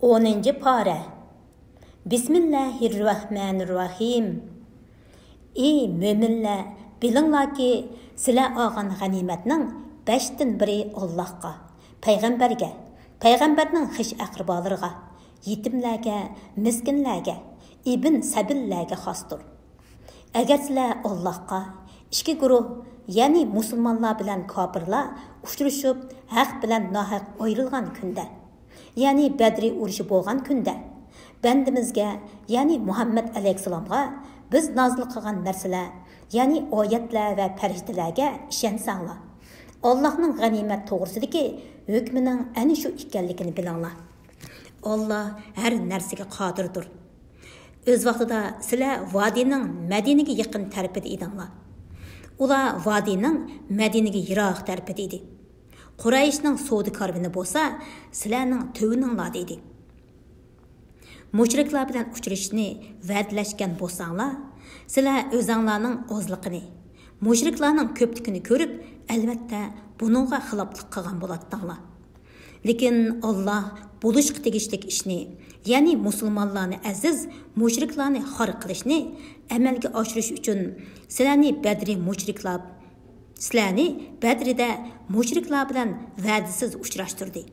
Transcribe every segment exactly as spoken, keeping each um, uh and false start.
ئونىنچى پارە. بىسمىللاھىررەھمانىررەھىم. ئى مۆمىنلەر، بىلىڭلاركى، سىلەر ئالغان غەنىيمەتنىڭ بەشتىن بىرى ئاللاھقا، پەيغەمبەرگە، پەيغەمبەرنىڭ خىش ئەقرىبالىرىغا، يېتىملەرگە، مىسكىنلەرگە، ئىبن سەبىللەرگە خاستۇر. ئەگەر سىلەر ئاللاھقا، ئىككى گۇرۇھ، يەنى مۇسۇلمانلار بىلەن كاپىرلار ئۇچرىشىپ، ھەق بىلەن ناھەق ئايرىلغان كۈندە، يەنى بەدرى ئۇرۇشى بولغان كۈندە، بەندىمىزگە، يەنى مۇھەممەد ئەلەيھىسسالامغا بىز نازىل قىلغان نەرسىلەر، يەنى ئايەتلەر ۋە پەرىشتىلەرگە ئىشەنسەڭلار، ئاللاھنىڭ غەنىيمەت توغرىسىدىكى ھۆكمىنىڭ ئەنە شۇ ئىكەنلىكىنى بىلىڭلار. ئاللاھ ھەر نەرسىگە قادىردۇر. ئۆز ۋاقتىدا سىلەر ۋادىنىڭ مەدىنىگە يېقىن تەرىپىدە ئىدىڭلار. ئۇلار ۋادىنىڭ مەدىنىگە يىراق تەرىپىدە ئىدى. قۇرەيشنىڭ سودا كارۋىنى بولسا سىلەرنىڭ تۆۋىنىڭلاردا ئىدى. مۇشرىكلار بىلەن ئۇچرىشىشنى ۋەدىلەشكەن بولساڭلار، سىلەر ئۆزەڭلارنىڭ ئازلىقىنى، مۇشرىكلارنىڭ كۆپلۈكىنى كۆرۈپ، ئەلۋەتتە، بۇنىڭغا خىلاپلىق قىلغان بولاتتىڭلار. لېكىن ئاللاھ بولۇشقا تېگىشلىك ئىشنى، يەنى مۇسۇلمانلارنى ئەزىز، مۇشرىكلارنى خار قىلىشنى ئەمەلگە ئاشۇرۇش ئۈچۈن سىلەرنى بەدرى مۇشرىكلار، سىلەرنى بەدرىدە مۇشرىكلار بىلەن ۋەدىسىز ئۇچراشتۇردى.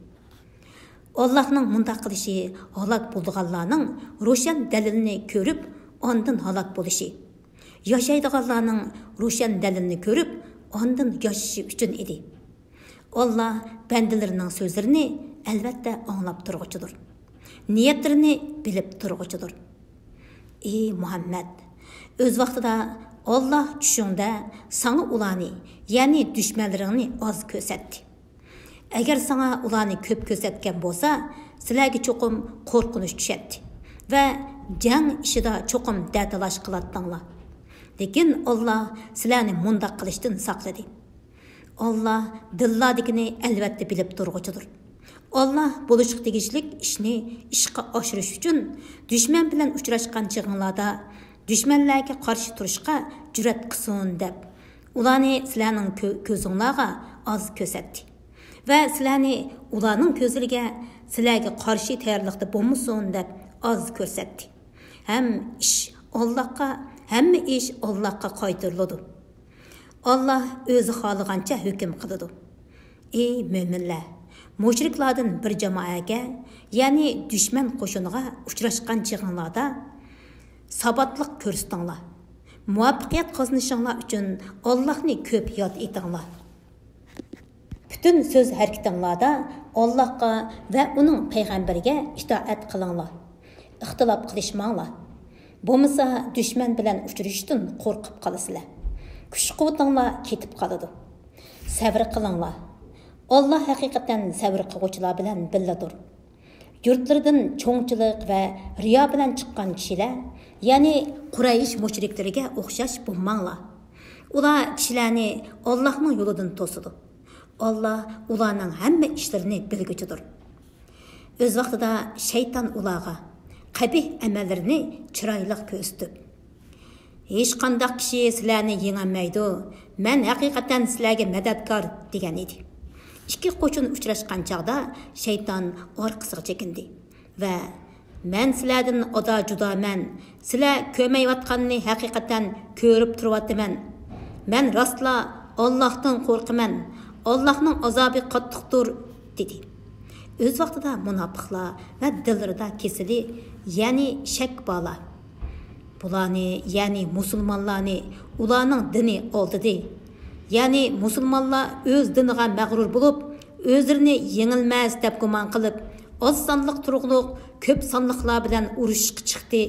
ئاللاھنىڭ مۇنداق قىلىشى ھالاك بولىدىغانلارنىڭ روشەن دەلىلىنى كۆرۈپ، ئاندىن ھالاك بولۇشى، ياشايدىغانلارنىڭ روشەن دەلىلىنى كۆرۈپ، ئاندىن ياشىشى ئۈچۈن ئىدى. ئاللاھ بەندىلىرىنىڭ سۆزلىرىنى ئەلۋەتتە ئاڭلاپ تۇرغۇچىدۇر. نىيەتلىرىنى بىلىپ تۇرغۇچىدۇر. ئى مۇھەممەد، ئۆز ۋاقتىدا ئاللاھ چۈشۈڭدە ساڭا ئۇلارنى، يەنى دۈشمەنلىرىڭنى ئاز كۆرسەتتى. ئەگەر ساڭا ئۇلارنى كۆپ كۆرسەتكەن بولسا، سىلەرگە چوقۇم قورقۇنچ چۈشەتتى ۋە جەڭ ئىشىدا چوقۇم دەتالاش قىلاتتىڭلار. لېكىن ئاللاھ سىلەرنى مۇنداق قىلىشتىن ساقلىدى. ئاللاھ دىللاردىكىنى ئەلۋەتتە بىلىپ تۇرغۇچىدۇر. ئاللاھ بولۇشقا تېگىشلىك ئىشنى ئىشقا ئاشۇرۇش ئۈچۈن دۈشمەن بىلەن ئۇچراشقان چېغىڭلاردا، دۈشمەنلەرگە قارشى تۇرۇشقا جۈرئەت قىلسۇن دەپ، ئۇلارنى سىلەرنىڭ كۆ-، كۆزۈڭلارغا ئاز كۆرسەتتى ۋە سىلەرنى ئۇلارنىڭ كۆزلىرىگە سىلەرگە قارشى تەييارلىقتا بولمىسۇن دەپ ئاز كۆرسەتتى. ھەم ئىش ئاللاھقا، ھەممە ئىش ئاللاھقا قايتۇرۇلىدۇ. ئاللاھ ئۆزى خالىغانچە ھۆكۈم قىلىدۇ. ئى مۆمىنلەر، مۇشرىكلاردىن بىر جامائەگە، يەنى دۈشمەن قوشۇنىغا ئۇچراشقان چېغىڭلاردا ساباتلىق كۆرسىتىڭلار. مۇۋەپپەقىيەت قازىنىشىڭلار ئۈچۈن ئاللاھنى كۆپ ياد ئېتىڭلار. پۈتۈن سۆز ھەرىكىتىڭلاردا ئاللاھقا ۋە ئۇنىڭ پەيغەمبىرىگە ئىتائەت قىلىڭلار. ئىختىلاپ قىلىشماڭلار. بولمىسا دۈشمەن بىلەن ئۇچرىشىشتىن قورقۇپ قالىسىلەر. كۈچ-قۇۋۋىتىڭلار كېتىپ قالىدۇ. سەۋر قىلىڭلار. ئاللاھ ھەقىقەتەن سەۋر قىلغۇچىلار بىلەن بىللىدۇر. يۇرتلىرىدىن چوڭچىلىق ۋە رىيا بىلەن چىققان كىشىلەر، يەنى قۇرەيش مۇشرىكلىرىگە ئوخشاش بولماڭلار. ئۇلار كىشىلەرنى ئاللاھنىڭ يولىدىن توسىدۇ. ئاللاھ ئۇلارنىڭ ھەممە ئىشلىرىنى بىلگۈچىدۇر. ئۆز ۋاقتىدا شەيتان ئۇلارغا قەبىھ ئەمەللىرىنى چىرايلىق كۆرسىتىپ، ھېچقانداق كىشى سىلەرنى يېڭەلمەيدۇ، مەن ھەقىقەتەن سىلەرگە مەدەتكار، دېگەن ئىدى. ئىككى قوشۇن ئۇچراشقان چاغدا شەيتان ئارقىسىغا چېكىندى ۋە مەن سىلەردىن ئادا جۇدامەن، سىلەر كۆرمەيۋاتقاننى ھەقىقەتەن كۆرۈپ تۇرۇۋاتىمەن. مەن راستلا ئاللاھتىن قورقىمەن، ئاللاھنىڭ ئازابى قاتتىقتۇر، دېدى. ئۆز ۋاقتىدا مۇناپىقلار ۋە دىللىرىدا كېسىلى، يەنى شەك بارلار، بۇلارنى، يەنى مۇسۇلمانلارنى ئۇلارنىڭ دىنى ئالدىدى. يەنى مۇسۇلمانلار ئۆز دىنىغا مەغرۇر بولۇپ، ئۆزلىرىنى يېڭىلمەس دەپ گۇمان قىلىپ، ئاز سانلىق تۇرغۇلۇق كۆپ سانلىقلار بىلەن ئۇرۇشقا چىقتى،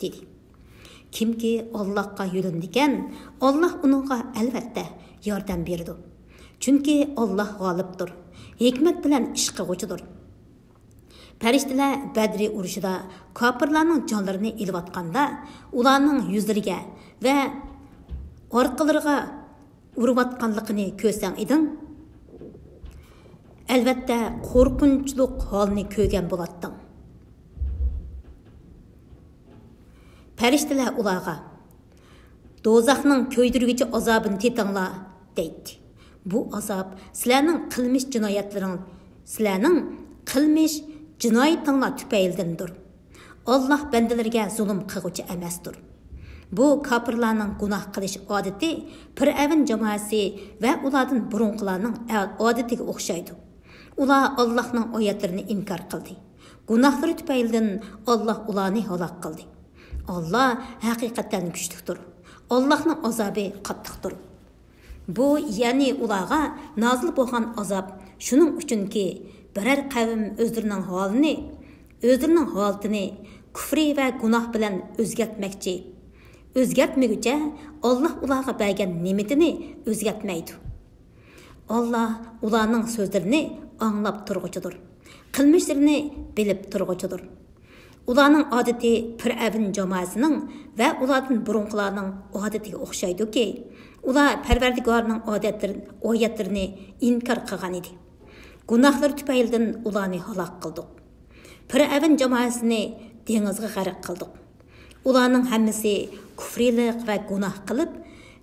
دېدى. كىمكى ئاللاھقا يۆلىنىدىكەن، ئاللاھ ئۇنىڭغا ئەلۋەتتە ياردەم بېرىدۇ. چۈنكى ئاللاھ غالىبتۇر، ھېكمەت بىلەن ئىش قىلغۇچىدۇر. پەرىشتىلەر بەدرى ئۇرۇشىدا كاپىرلارنىڭ جانلىرىنى ئېلىۋاتقاندا، ئۇلارنىڭ يۈزلىرىگە ۋە ئارقىلىرىغا ئۇرۇۋاتقانلىقىنى كۆرسەڭ ئىدىڭ، ئەلۋەتتە قورقۇنچلۇق ھالنى كۆرگەن بولاتتىڭ. پەرىشتىلەر ئۇلارغا، دوزاخنىڭ كۆيدۈرگۈچى ئازابىنى تېتىڭلار، دەيتتى. بۇ ئازاب سىلەرنىڭ قىلمىش جىنايەتلىرىڭ، سىلەرنىڭ قىلمىش جىنايىتىڭلار تۈپەيلىدىندۇر. ئاللاھ بەندىلىرىگە زۇلۇم قىلغۇچى ئەمەستۇر. بۇ كاپىرلارنىڭ گۇناھ قىلىش ئادىتى پىرئەۋن جامائەسى ۋە ئۇلاردىن بۇرۇنقىلارنىڭ ئە-، ئادىتىگە ئوخشايدۇ. ئۇلار ئاللاھنىڭ ئايەتلىرىنى ئىنكار قىلدى. گۇناھلىرى تۈپەيلىدىن ئاللاھ ئۇلارنى ھالاك قىلدى. ئاللاھ ھەقىقەتەن كۈچلۈكتۇر. ئاللاھنىڭ ئازابى قاتتىقتۇر. بۇ، يەنى ئۇلارغا نازىل بولغان ئازاب شۇنىڭ ئۈچۈنكى، بىرەر قەۋم ئۆزلىرىنىڭ ھالىنى، ئۆزلىرىنىڭ ھالىتىنى كۇفرى ۋە گۇناھ بىلەن ئۆزگەرتمەكچى. ئۆزگەرتمىگۈچە، ئاللاھ ئۇلارغا بەرگەن نېمىتىنى ئۆزگەرتمەيدۇ. ئاللاھ ئۇلارنىڭ سۆزلىرىنى ئاڭلاپ تۇرغۇچىدۇر، قىلمىشلىرىنى بىلىپ تۇرغۇچىدۇر. ئۇلارنىڭ ئادىتى پىرئەۋن جامائەسىنىڭ ۋە ئۇلاردىن بۇرۇنقىلارنىڭ ئادىتىگە ئوخشايدۇكى، ئۇلار پەرۋەردىگارنىڭ ئادەتلىرى-، ئايەتلىرىنى ئىنكار قىلغان ئىدى. گۇناھلىرى تۈپەيلىدىن ئۇلارنى ھالاك قىلدۇق. پىرئەۋن جامائەسىنى دېڭىزغا غەرق قىلدۇق. ئۇلارنىڭ ھەممىسى كۇفرىيلىق ۋە گۇناھ قىلىپ،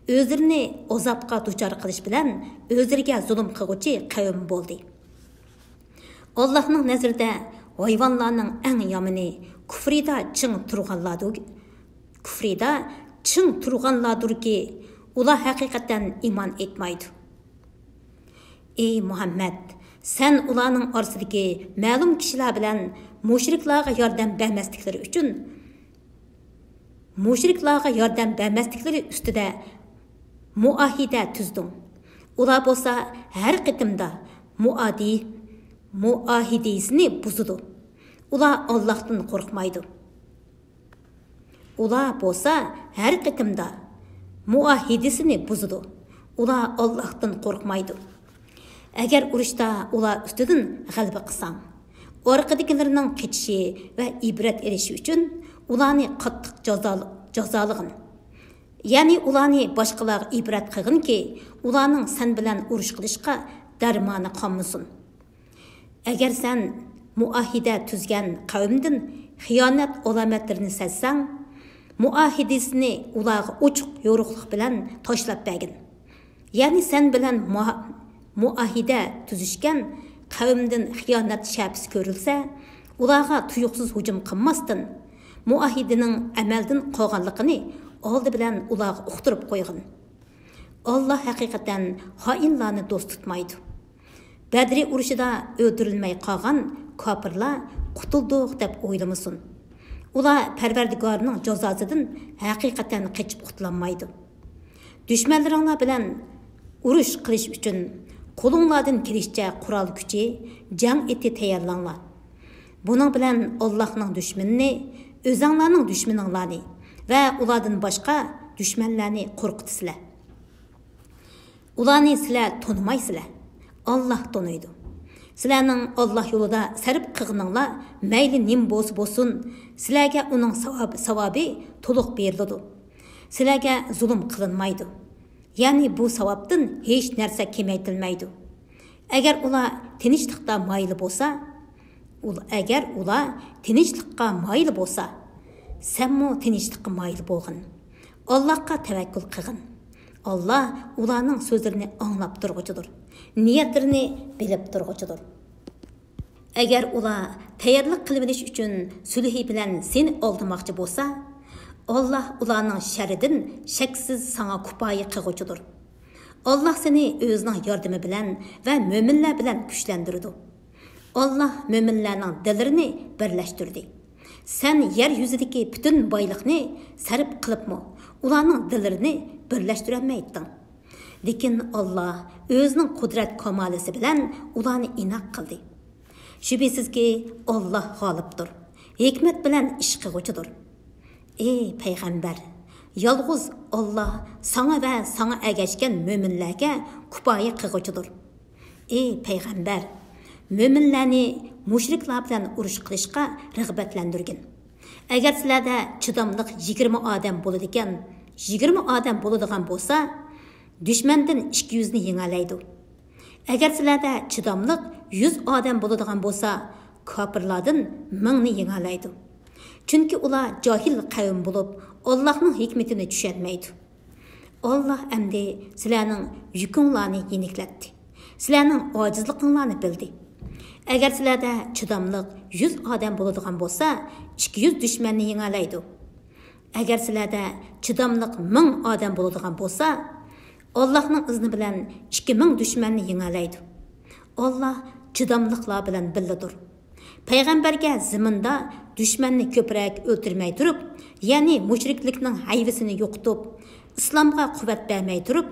ئۆزلىرىنى ئازابقا دۇچار قىلىش بىلەن ئۆزلىرىگە زۇلۇم قىلغۇچى قەۋم بولدى. ئاللاھنىڭ نەزىرىدە ھايۋانلارنىڭ ئەڭ يامىنى كۇفرىدا چىڭ تۇرغانلاردۇر، كۇفرىدا چىڭ تۇرغانلاردۇركى، ئۇلار ھەقىقەتەن ئىمان ئېيتمايدۇ. ئەي مۇھەممەد، سەن ئۇلارنىڭ ئارىسىدىكى مەلۇم كىشىلەر بىلەن مۇشرىكلارغا ياردەم بەرمەسلىكلىرى ئۈچۈن، مۇشرىكلارغا ياردەم بەرمەسلىكلىرى ئۈستىدە مۇئاھىدە تۈزدۈڭ. ئۇلار بولسا ھەر قېتىمدا مۇئادى-، مۇئاھىدىسىنى بۇزىدۇ. ئۇلار ئاللاھتىن قورقمايدۇ. ئۇلار بولسا ھەر قېتىمدا مۇئاھىدىسىنى بۇزىدۇ. ئۇلار ئاللاھتىن قورقمايدۇ. ئەگەر ئۇرۇشتا ئۇلار ئۈستىدىن غەلىبە قىلساڭ، ئارقىدىكىلىرىنىڭ قېچىشى ۋە ئىبرەت ئېلىشى ئۈچۈن ئۇلارنى قاتتىق جازال-، جازالىغىن. يەنى ئۇلارنى باشقىلارغا ئىبرەت قىلغىنكى، ئۇلارنىڭ سەن بىلەن ئۇرۇش قىلىشقا دەرمانى قالمىسۇن. ئەگەر سەن مۇئاھىدە تۈزگەن قەۋمدىن خىيانەت ئالامەتلىرىنى سەزسەڭ، مۇئاھىدىسىنى ئۇلارغا ئوچۇق يورۇقلۇق بىلەن تاشلاپ بەرگىن. يەنى سەن بىلەن مۇئا-، مۇئاھىدە تۈزۈشكەن قەۋمدىن خىيانەت شەپىسى كۆرۈلسە، ئۇلارغا تۇيۇقسىز ھۇجۇم قىلماستىن، مۇئاھىدىنىڭ ئەمەلدىن قالغانلىقىنى ئالدى بىلەن ئۇلارغا ئۇقتۇرۇپ قويغىن. ئاللاھ ھەقىقەتەن خائىنلارنى دوست تۇتمايدۇ. بەدرى ئۇرۇشىدا ئۆلتۈرۈلمەي قالغان كاپىرلار قۇتۇلدۇق دەپ ئويلىمىسۇن. ئۇلار پەرۋەردىگارنىڭ جازاسىدىن ھەقىقەتەن قېچىپ قۇتۇلالمايدۇ. دۈشمەنلىرىڭلار بىلەن ئۇرۇش قىلىش ئۈچۈن قولۇڭلاردىن كېلىشىچە قورال كۈچى، جەڭ ئېتى تەييارلاڭلار. بۇنىڭ بىلەن ئاللاھنىڭ دۈشمىنىنى، ئۆزەڭلارنىڭ دۈشمىنىڭلارنى ۋە ئۇلاردىن باشقا دۈشمەنلەرنى قورقۇتىسىلەر. ئۇلارنى سىلەر تونۇمايسىلەر. ئاللاھ تونۇيدۇ. سىلەرنىڭ ئاللاھ يولىدا سەرپ قىلغىنىڭلار مەيلى نېمە بولسا بولسۇن، سىلەرگە ئۇنىڭ ساۋاب-، ساۋابى تولۇق بېرىلىدۇ. سىلەرگە زۇلۇم قىلىنمايدۇ. يەنى بۇ ساۋابتىن ھېچ نەرسە كېمەيتىلمەيدۇ. ئەگەر ئۇلار تىنچلىقتا مايىل بولسا، ئۇل-، ئەگەر ئۇلار تىنچلىققا مايىل بولسا، سەنمۇ تىنچلىققا مايىل بولغىن. ئاللاھقا تەۋەككۈل قىلغىن. ئاللاھ ئۇلارنىڭ سۆزلىرىنى ئاڭلاپ تۇرغۇچىدۇر، نىيەتلىرىنى بىلىپ تۇرغۇچىدۇر. ئەگەر ئۇلار تەييارلىق قىلىۋېلىش ئۈچۈن سۈلھى بىلەن سېنى ئالدىماقچى بولسا، ئاللاھ ئۇلارنىڭ شەررىدىن شەكسىز ساڭا كۇپايە قىلغۇچىدۇر. ئاللاھ سېنى ئۆزىنىڭ ياردىمى بىلەن ۋە مۆمىنلەر بىلەن كۈچلەندۈرىدۇ. ئاللاھ مۆمىنلەرنىڭ دىللىرىنى بىرلەشتۈردى. سەن يەر يۈزىدىكى پۈتۈن بايلىقنى سەرپ قىلىپمۇ، ئۇلارنىڭ دىللىرىنى بىرلەشتۈرەلمەيتتىڭ. لېكىن ئاللاھ ئۆزىنىڭ قۇدرەت كامالىسى بىلەن ئۇلارنى ئىناق قىلدى. شۈبھىسىزكى، ئاللاھ غالىبتۇر، ھېكمەت بىلەن ئىش قىلغۇچىدۇر. ئەي پەيغەمبەر، يالغۇز ئاللاھ ساڭا ۋە ساڭا ئەگەشكەن مۆمىنلەرگە كۇپايە قىلغۇچىدۇر. ئەي پەيغەمبەر، مۆمىنلەرنى مۇشرىكلار بىلەن ئۇرۇش قىلىشقا رىغبەتلەندۈرگىن. ئەگەر سىلەردە چىداملىق يىگىرمە ئادەم بولىدىكەن، يىگىرمە ئادەم بولىدىغان بولسا، دۈشمەندىن ئىككى يۈزنى يېڭەلەيدۇ. ئەگەر سىلەردە چىداملىق يۈز ئادەم بولىدىغان بولسا، كاپىرلاردىن مىڭنى يېڭەلەيدۇ. چۈنكى ئۇلار جاھىل قەۋم بولۇپ، ئاللاھنىڭ ھېكمىتىنى چۈشەنمەيدۇ. ئاللاھ ئەمدى سىلەرنىڭ يۈكۈڭلارنى يېنىكلەتتى. سىلەرنىڭ ئاجىزلىقىڭلارنى بىلدى. ئەگەر سىلەردە چىداملىق يۈز ئادەم بولىدىغان بولسا، ئىككى يۈز دۈشمەننى يېڭەلەيدۇ. ئەگەر سىلەردە چىداملىق مىڭ ئادەم بولىدىغان بولسا، ئاللاھنىڭ ئىزنى بىلەن ئىككى مىڭ دۈشمەننى يېڭەلەيدۇ. ئاللاھ چىداملىقلار بىلەن بىللىدۇر. پەيغەمبەرگە زېمىندا دۈشمەننى كۆپرەك ئۆلتۈرمەي تۇرۇپ، يەنى مۇشرىكلىكنىڭ ھەيۋىسىنى يوقىتىپ، ئىسلامغا قۇۋۋەت بەرمەي تۇرۇپ،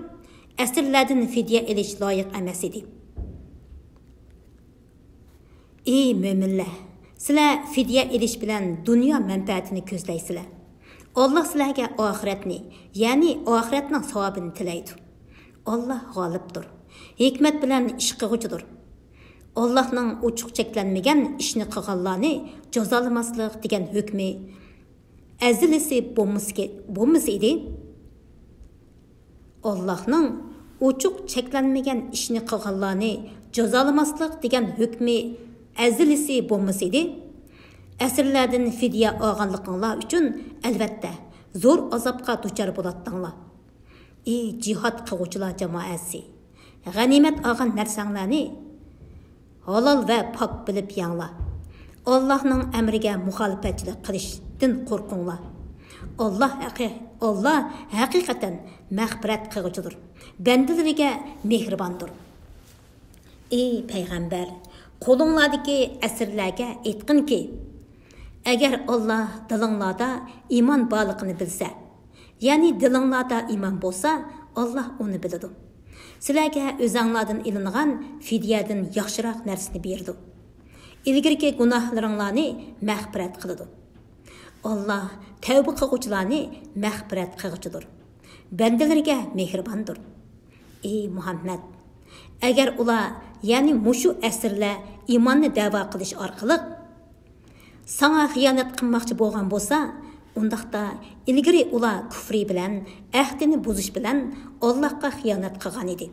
ئەسىرلەردىن فىدىيە ئېلىش لايىق ئەمەس ئىدى. ئى مۆمىنلەر! سىلەر فىدىيە ئېلىش بىلەن دۇنيا مەنپەئەتىنى كۆزلەيسىلەر. ئاللاھ سىلەرگە ئاخىرەتنى، يەنى ئاخىرەتنىڭ ساۋابىنى تىلەيدۇ. ئاللاھ غالىبتۇر، ھېكمەت بىلەن ئىش قىلغۇچىدۇر. ئاللاھنىڭ ئوچۇق چەكلەنمىگەن ئىشنى قىلغانلارنى جازالىماسلىق دېگەن ھۆكمى ئەزىلىسى بولمىسا، بولمىسا ئىدى. ئاللاھنىڭ ئوچۇق چەكلەنمىگەن ئىشنى قىلغانلارنى جازالىماسلىق دېگەن ھۆكمى ئەزىلىسى بولمىسىدى، ئەسىرلەردىن فىدىيە ئالغانلىقىڭلار ئۈچۈن ئەلۋەتتە زور ئازابقا دۇچار بولاتتىڭلار. ئى جىھاد قىلغۇچىلار جامائەسى! غەنىيمەت ئالغان نەرسەڭلارنى ھالال ۋە پاك بىلىپ يەڭلار. ئاللاھنىڭ ئەمرىگە مۇخالىپەتچىلىك قىلىشتىن قورقۇڭلار. ئاللاھ ھەقى-، ئاللاھ ھەقىقەتەن مەغپىرەت قىلغۇچىدۇر، بەندىلىرىگە مېھرىباندۇر. ئى پەيغەمبەر، قولۇڭلاردىكى ئەسىرلەرگە ئېيتقىنكى، ئەگەر ئاللاھ دىلىڭلاردا ئىمان بارلىقىنى بىلسە، يەنى دىلىڭلاردا ئىمان بولسا، ئاللاھ ئۇنى بىلىدۇ. سىلەرگە ئۆزەڭلاردىن ئېلىنغان فىدىيەدىن ياخشىراق نەرسىنى بېرىدۇ. ئىلگىرىكى گۇناھلىرىڭلارنى مەغپىرەت قىلىدۇ. ئاللاھ تەۋبە قىلغۇچىلارنى مەغپىرەت قىلغۇچىدۇر، بەندىلىرىگە مېھرىباندۇر. ئى مۇھەممەد! ئەگەر ئۇلار، يەنى مۇشۇ ئەسىرلەر ئىماننى دەۋا قىلىش ئارقىلىق ساڭا خىيانەت قىلماقچى بولغان بولسا، ئۇنداقتا ئىلگىرى ئۇلار كۇفرى بىلەن، ئەھدىنى بۇزۇش بىلەن ئاللاھقا خىيانەت قىلغان ئىدى.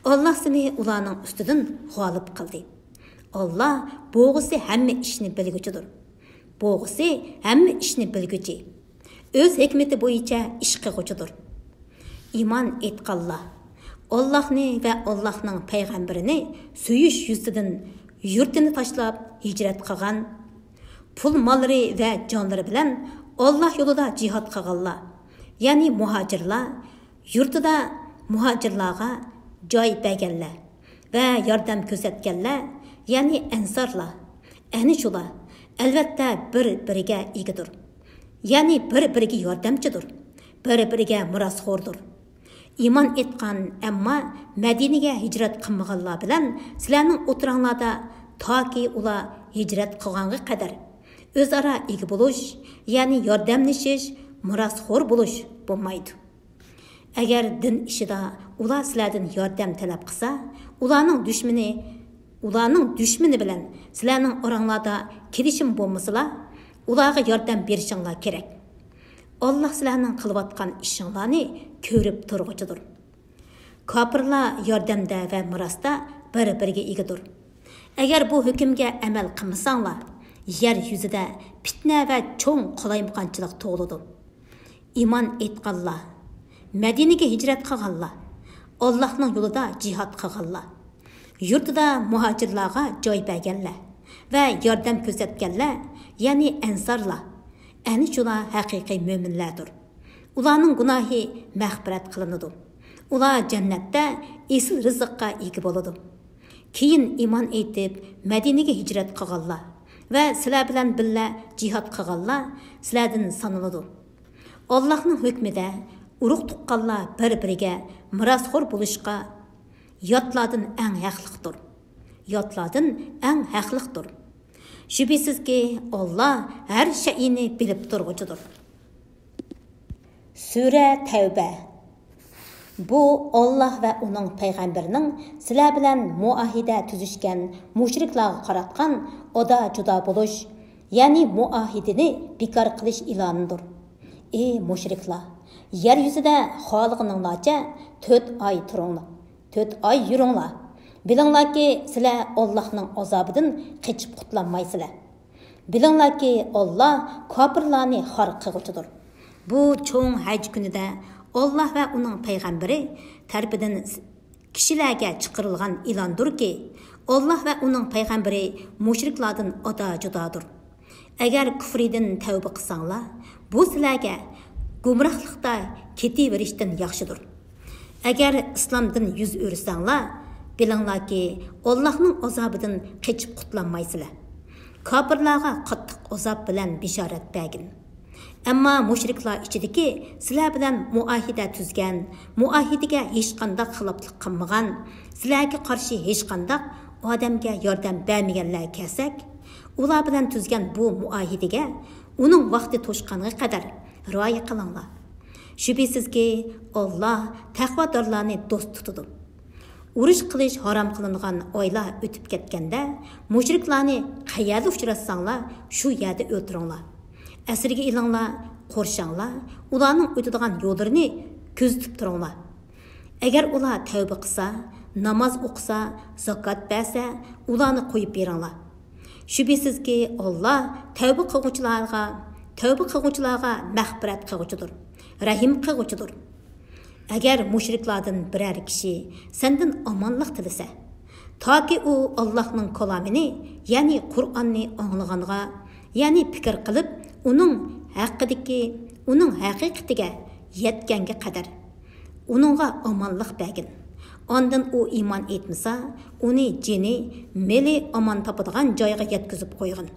ئاللاھ سېنى ئۇلارنىڭ ئۈستىدىن غالىب قىلدى. ئاللاھ بولغۇسى ھەممە ئىشنى بىلگۈچىدۇر. بولغۇسى ھەممە ئىشنى بىلگۈچى، ئۆز ھېكمىتى بويىچە ئىش قىلغۇچىدۇر. ئىمان ئېيتقانلار، ئاللاھنى ۋە ئاللاھنىڭ پەيغەمبىرىنى سۆيۈش يۈزىسىدىن يۇرتىنى تاشلاپ ھىجرەت قىلغان، پۇل ماللىرى ۋە جانلىرى بىلەن ئاللاھ يولىدا جىھاد قىلغانلار، يەنى مۇھاجىرلار، يۇرتىدا مۇھاجىرلارغا جاي بەرگەنلەر ۋە ياردەم كۆرسەتكەنلەر، يەنى ئەنسارلار، ئەنە شۇلار ئەلۋەتتە بىر-بىرىگە ئىگىدۇر. يەنى بىر-بىرىگە ياردەمچىدۇر، بىر-بىرىگە مىراسخوردۇر. ئىمان ئېيتقان، ئەمما مەدىنىگە ھىجرەت قىلمىغانلار بىلەن سىلەرنىڭ ئوتتۇراڭلاردا تاكى ئۇلار ھىجرەت قىلغانغا قەدەر ئۆزئارا ئىگە بولۇش، يەنى ياردەملىشىش، مىراسخور بولۇش بولمايدۇ. ئەگەر دىن ئىشىدا ئۇلار سىلەردىن ياردەم تەلەپ قىلسا، ئۇلارنىڭ دۈشمىنى، ئۇلارنىڭ دۈشمىنى بىلەن سىلەرنىڭ ئاراڭلاردا كېلىشىم بولمىسىلا، ئۇلارغا ياردەم بېرىشىڭلار كېرەك. ئاللاھ سىلەرنىڭ قىلىۋاتقان ئىشىڭلارنى كۆرۈپ تۇرغۇچىدۇر. كاپىرلار ياردەمدە ۋە مىراستا بىر-بىرىگە ئىگىدۇر. ئەگەر بۇ ھۆكۈمگە ئەمەل قىلمىساڭلار، يەر يۈزىدە پىتنە ۋە چوڭ قالايمىقانچىلىق تۇغۇلىدۇ. ئىمان ئېيتقانلار، مەدىنىگە ھىجرەت قىلغانلار، ئاللاھنىڭ يولىدا جىھاد قىلغانلار، يۇرتىدا مۇھاجىرلارغا جاي بەرگەنلەر ۋە ياردەم كۆرسەتكەنلەر، يەنى ئەنسارلار، ئەنە شۇلار ھەقىقىي مۆمىنلەردۇر. ئۇلارنىڭ گۇناھى مەغپىرەت قىلىنىدۇ. ئۇلار جەننەتتە ئېسىل رىزىققا ئىگە بولىدۇ. كېيىن ئىمان ئېيتىپ، مەدىنىگە ھىجرەت قىلغانلار ۋە سىلەر بىلەن بىللە جىھاد قىلغانلار سىلەردىن سانىلىدۇ. ئاللاھنىڭ ھۆكمىدە ئۇرۇق تۇغقانلار بىر-بىرىگە مىراسخور بولۇشقا ياتلاردىن ئەڭ ھەقلىقتۇر. ياتلاردىن ئەڭ ھەقلىقتۇر. شۈبھىسىزكى، ئاللاھ ھەر شەيئىنى بىلىپ تۇرغۇچىدۇر. سۈرە تەۋبە. بۇ ئاللاھ ۋە ئۇنىڭ پەيغەمبىرىنىڭ سىلەر بىلەن مۇئاھىدە تۈزۈشكەن مۇشرىكلارغا قاراتقان ئادا-جۇدا بولۇش، يەنى مۇئاھىدىنى بىكار قىلىش ئېلانىدۇر. ئى مۇشرىكلار! يەر يۈزىدە خالىغىنىڭلارچە تۆت ئاي تۇرۇڭلار، تۆت ئاي يۈرۈڭلار. بىلىڭلاركى، سىلەر ئاللاھنىڭ ئازابىدىن قېچىپ قۇتۇلالمايسىلەر. بىلىڭلاركى، ئاللاھ كاپىرلارنى خار قىلغۇچىدۇر. بۇ چوڭ ھەج كۈنىدە ئاللاھ ۋە ئۇنىڭ پەيغەمبىرى تەرىپىدىن كىشىلەرگە چىقىرىلغان ئېلاندۇركى، ئاللاھ ۋە ئۇنىڭ پەيغەمبىرى مۇشرىكلاردىن ئاتا جۇدادۇر. ئەگەر كۇفرىدىن تەۋبە قىلساڭلار، بۇ سىلەرگە گۇمراھلىقتا كېتىۋېرىشتىن ياخشىدۇر. ئەگەر ئىسلامدىن يۈز ئۆرۈسەڭلار، بىلىڭلاركى، ئاللاھنىڭ ئازابىدىن قېچىپ قۇتۇلالمايسىلەر. كاپىرلارغا قاتتىق ئازاب بىلەن بېشارەت بەرگىن. ئەمما مۇشرىكلار ئىچىدىكى سىلەر بىلەن مۇئاھىدە تۈزگەن، مۇئاھىدىگە ھېچقانداق خىلاپلىق قىلمىغان، سىلەرگە قارشى ھېچقانداق ئادەمگە ياردەم بەرمىگەنلەر كەلسەك، ئۇلار بىلەن تۈزگەن بۇ مۇئاھىدىگە ئۇنىڭ ۋاقتى توشقانغا قەدەر رىئايە قىلىڭلار. شۈبھىسىزكى، ئاللاھ تەقۋادارلارنى دوست تۇتىدۇ. ئۇرۇش قىلىش ھارام قىلىنغان ئايلار ئۆتۈپ كەتكەندە، مۇشرىكلارنى قەيەردە ئۇچراتساڭلار، شۇ يەردە ئۆلتۈرۈڭلار. ئەسىرگە ئېلىڭلار، قورشاڭلار، ئۇلارنىڭ ئۆتىدىغان يوللىرىنى كۆزىتىپ تۇرۇڭلار. ئەگەر ئۇلار تەۋبە قىلسا، ناماز ئوقۇسا، زاكات بەرسە، ئۇلارنى قويۇپ بېرىڭلار. شۈبھىسىزكى، ئاللاھ تەۋبە قىلغۇچىلارغا، تەۋبە قىلغۇچىلارغا مەغپىرەت قىلغۇچىدۇر، رەھىم قىلغۇچىدۇر. ئەگەر مۇشرىكلاردىن بىرەر كىشى سەندىن ئامانلىق تىلىسە، تاكى ئۇ ئاللاھنىڭ كالامىنى، يەنى قۇرئاننى ئاڭلىغانغا، يەنى پىكىر قىلىپ، ئۇنىڭ ھەققىدىكى، ئۇنىڭ ھەقىقىتىگە يەتكەنگە قەدەر ئۇنىڭغا ئامانلىق بەرگىن. ئاندىن ئۇ ئىمان ئېيتمىسا، ئۇنى جېنى، مېلى ئامان تاپىدىغان جايغا يەتكۈزۈپ قويغىن.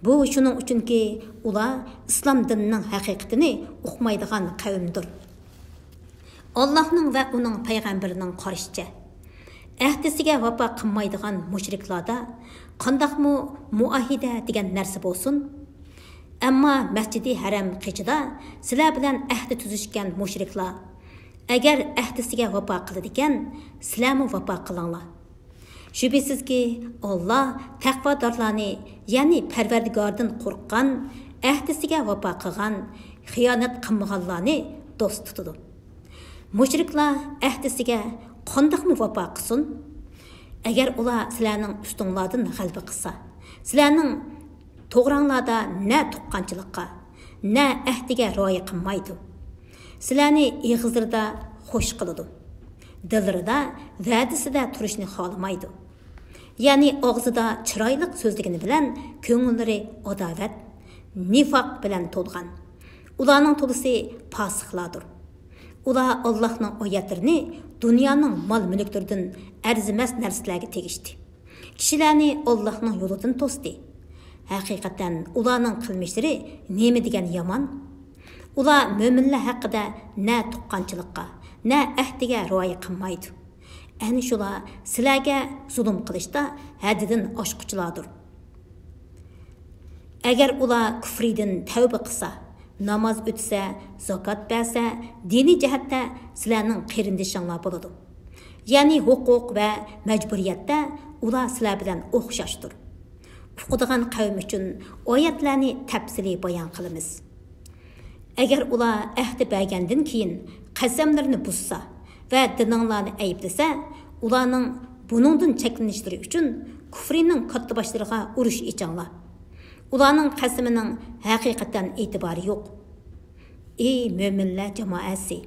بۇ شۇنىڭ ئۈچۈنكى، ئۇلار ئىسلام دىنىنىڭ ھەقىقىتىنى ئۇقمايدىغان قەۋمدۇر. ئاللاھنىڭ ۋە ئۇنىڭ پەيغەمبىرىنىڭ قارىشىچە، ئەھدىسىگە ۋاپا قىلمايدىغان مۇشرىكلاردا قانداقمۇ مۇئاھىدە دېگەن نەرسە بولسۇن؟ ئەمما مەسجىدى ھەرەم قېچىدا سىلەر بىلەن ئەھدى تۈزۈشكەن مۇشرىكلار، ئەگەر ئەھدىسىگە ۋاپا قىلىدىكەن، سىلەرمۇ ۋاپا قىلىڭلار. شۈبھىسىزكى، ئاللاھ تەقۋادارلارنى، يەنى پەرۋەردىگارىدىن قورققان، ئەھدىسىگە ۋاپا قىلغان، خىيانەت قىلمىغانلارنى دوست تۇتىدۇ. مۇشرىكلار ئەھدىسىگە قانداقمۇ ۋاپا قىلسۇن؟ ئەگەر ئۇلار سىلەرنىڭ ئۈستۈڭلاردىن غەلىبە قىلسا، سىلەرنىڭ توغراڭلاردا نە تۇغقانچىلىققا، نە ئەھدىگە رىئايە قىلمايدۇ. سىلەرنى ئېغىزلىرىدا خوش قىلىدۇ، دىللىرىدا ۋەدىسىدە تۇرۇشنى خالىمايدۇ. يەنى ئاغزىدا چىرايلىق سۆزلىگىنى بىلەن كۆڭۈللىرى ئاداۋەت، نىفاق بىلەن تولغان. ئۇلارنىڭ تولىسى پاسىقلاردۇر. ئۇلار ئاللاھنىڭ ئايەتلىرىنى دۇنيانىڭ مال-مۈلۈكلىرىدىن ئەرزىمەس نەرسىلەرگە تېگىشتى. كىشىلەرنى ئاللاھنىڭ يولىدىن توستى. ھەقىقەتەن ئۇلارنىڭ قىلمىشلىرى نېمە دېگەن يامان! ئۇلار مۆمىنلەر ھەققىدە نە تۇغقانچىلىققا، نە ئەھدىگە رىئايە قىلمايدۇ. ئەنە شۇلار سىلەرگە زۇلۇم قىلىشتا ھەددىدىن ئاشقۇچىلاردۇر. ئەگەر ئۇلار كۇفرىدىن تەۋبە قىلسا، ناماز ئۆتىسە، زاكات بەرسە، دىنىي جەھەتتە سىلەرنىڭ قېرىندىشىڭلار بولىدۇ. يەنى ھوقۇق ۋە مەجبۇرىيەتتە ئۇلار سىلەر بىلەن ئوخشاشتۇر. ئۇقىدىغان قەۋم ئۈچۈن ئايەتلەرنى تەپسىلىي بايان قىلىمىز. ئەگەر ئۇلار ئەھدى بەرگەندىن كېيىن قەسەملىرىنى بۇزسا ۋە دىنىڭلارنى ئەيىبلىسە، ئۇلارنىڭ بۇنىڭدىن چەكلىنىشلىرى ئۈچۈن كۇفرىنىڭ كاتتىباشلىرىغا ئۇرۇش ئېچىڭلار. ئۇلارنىڭ قەسىمىنىڭ ھەقىقەتەن ئېتىبارى يوق. ئى مۆمىنلەر جامائەسى!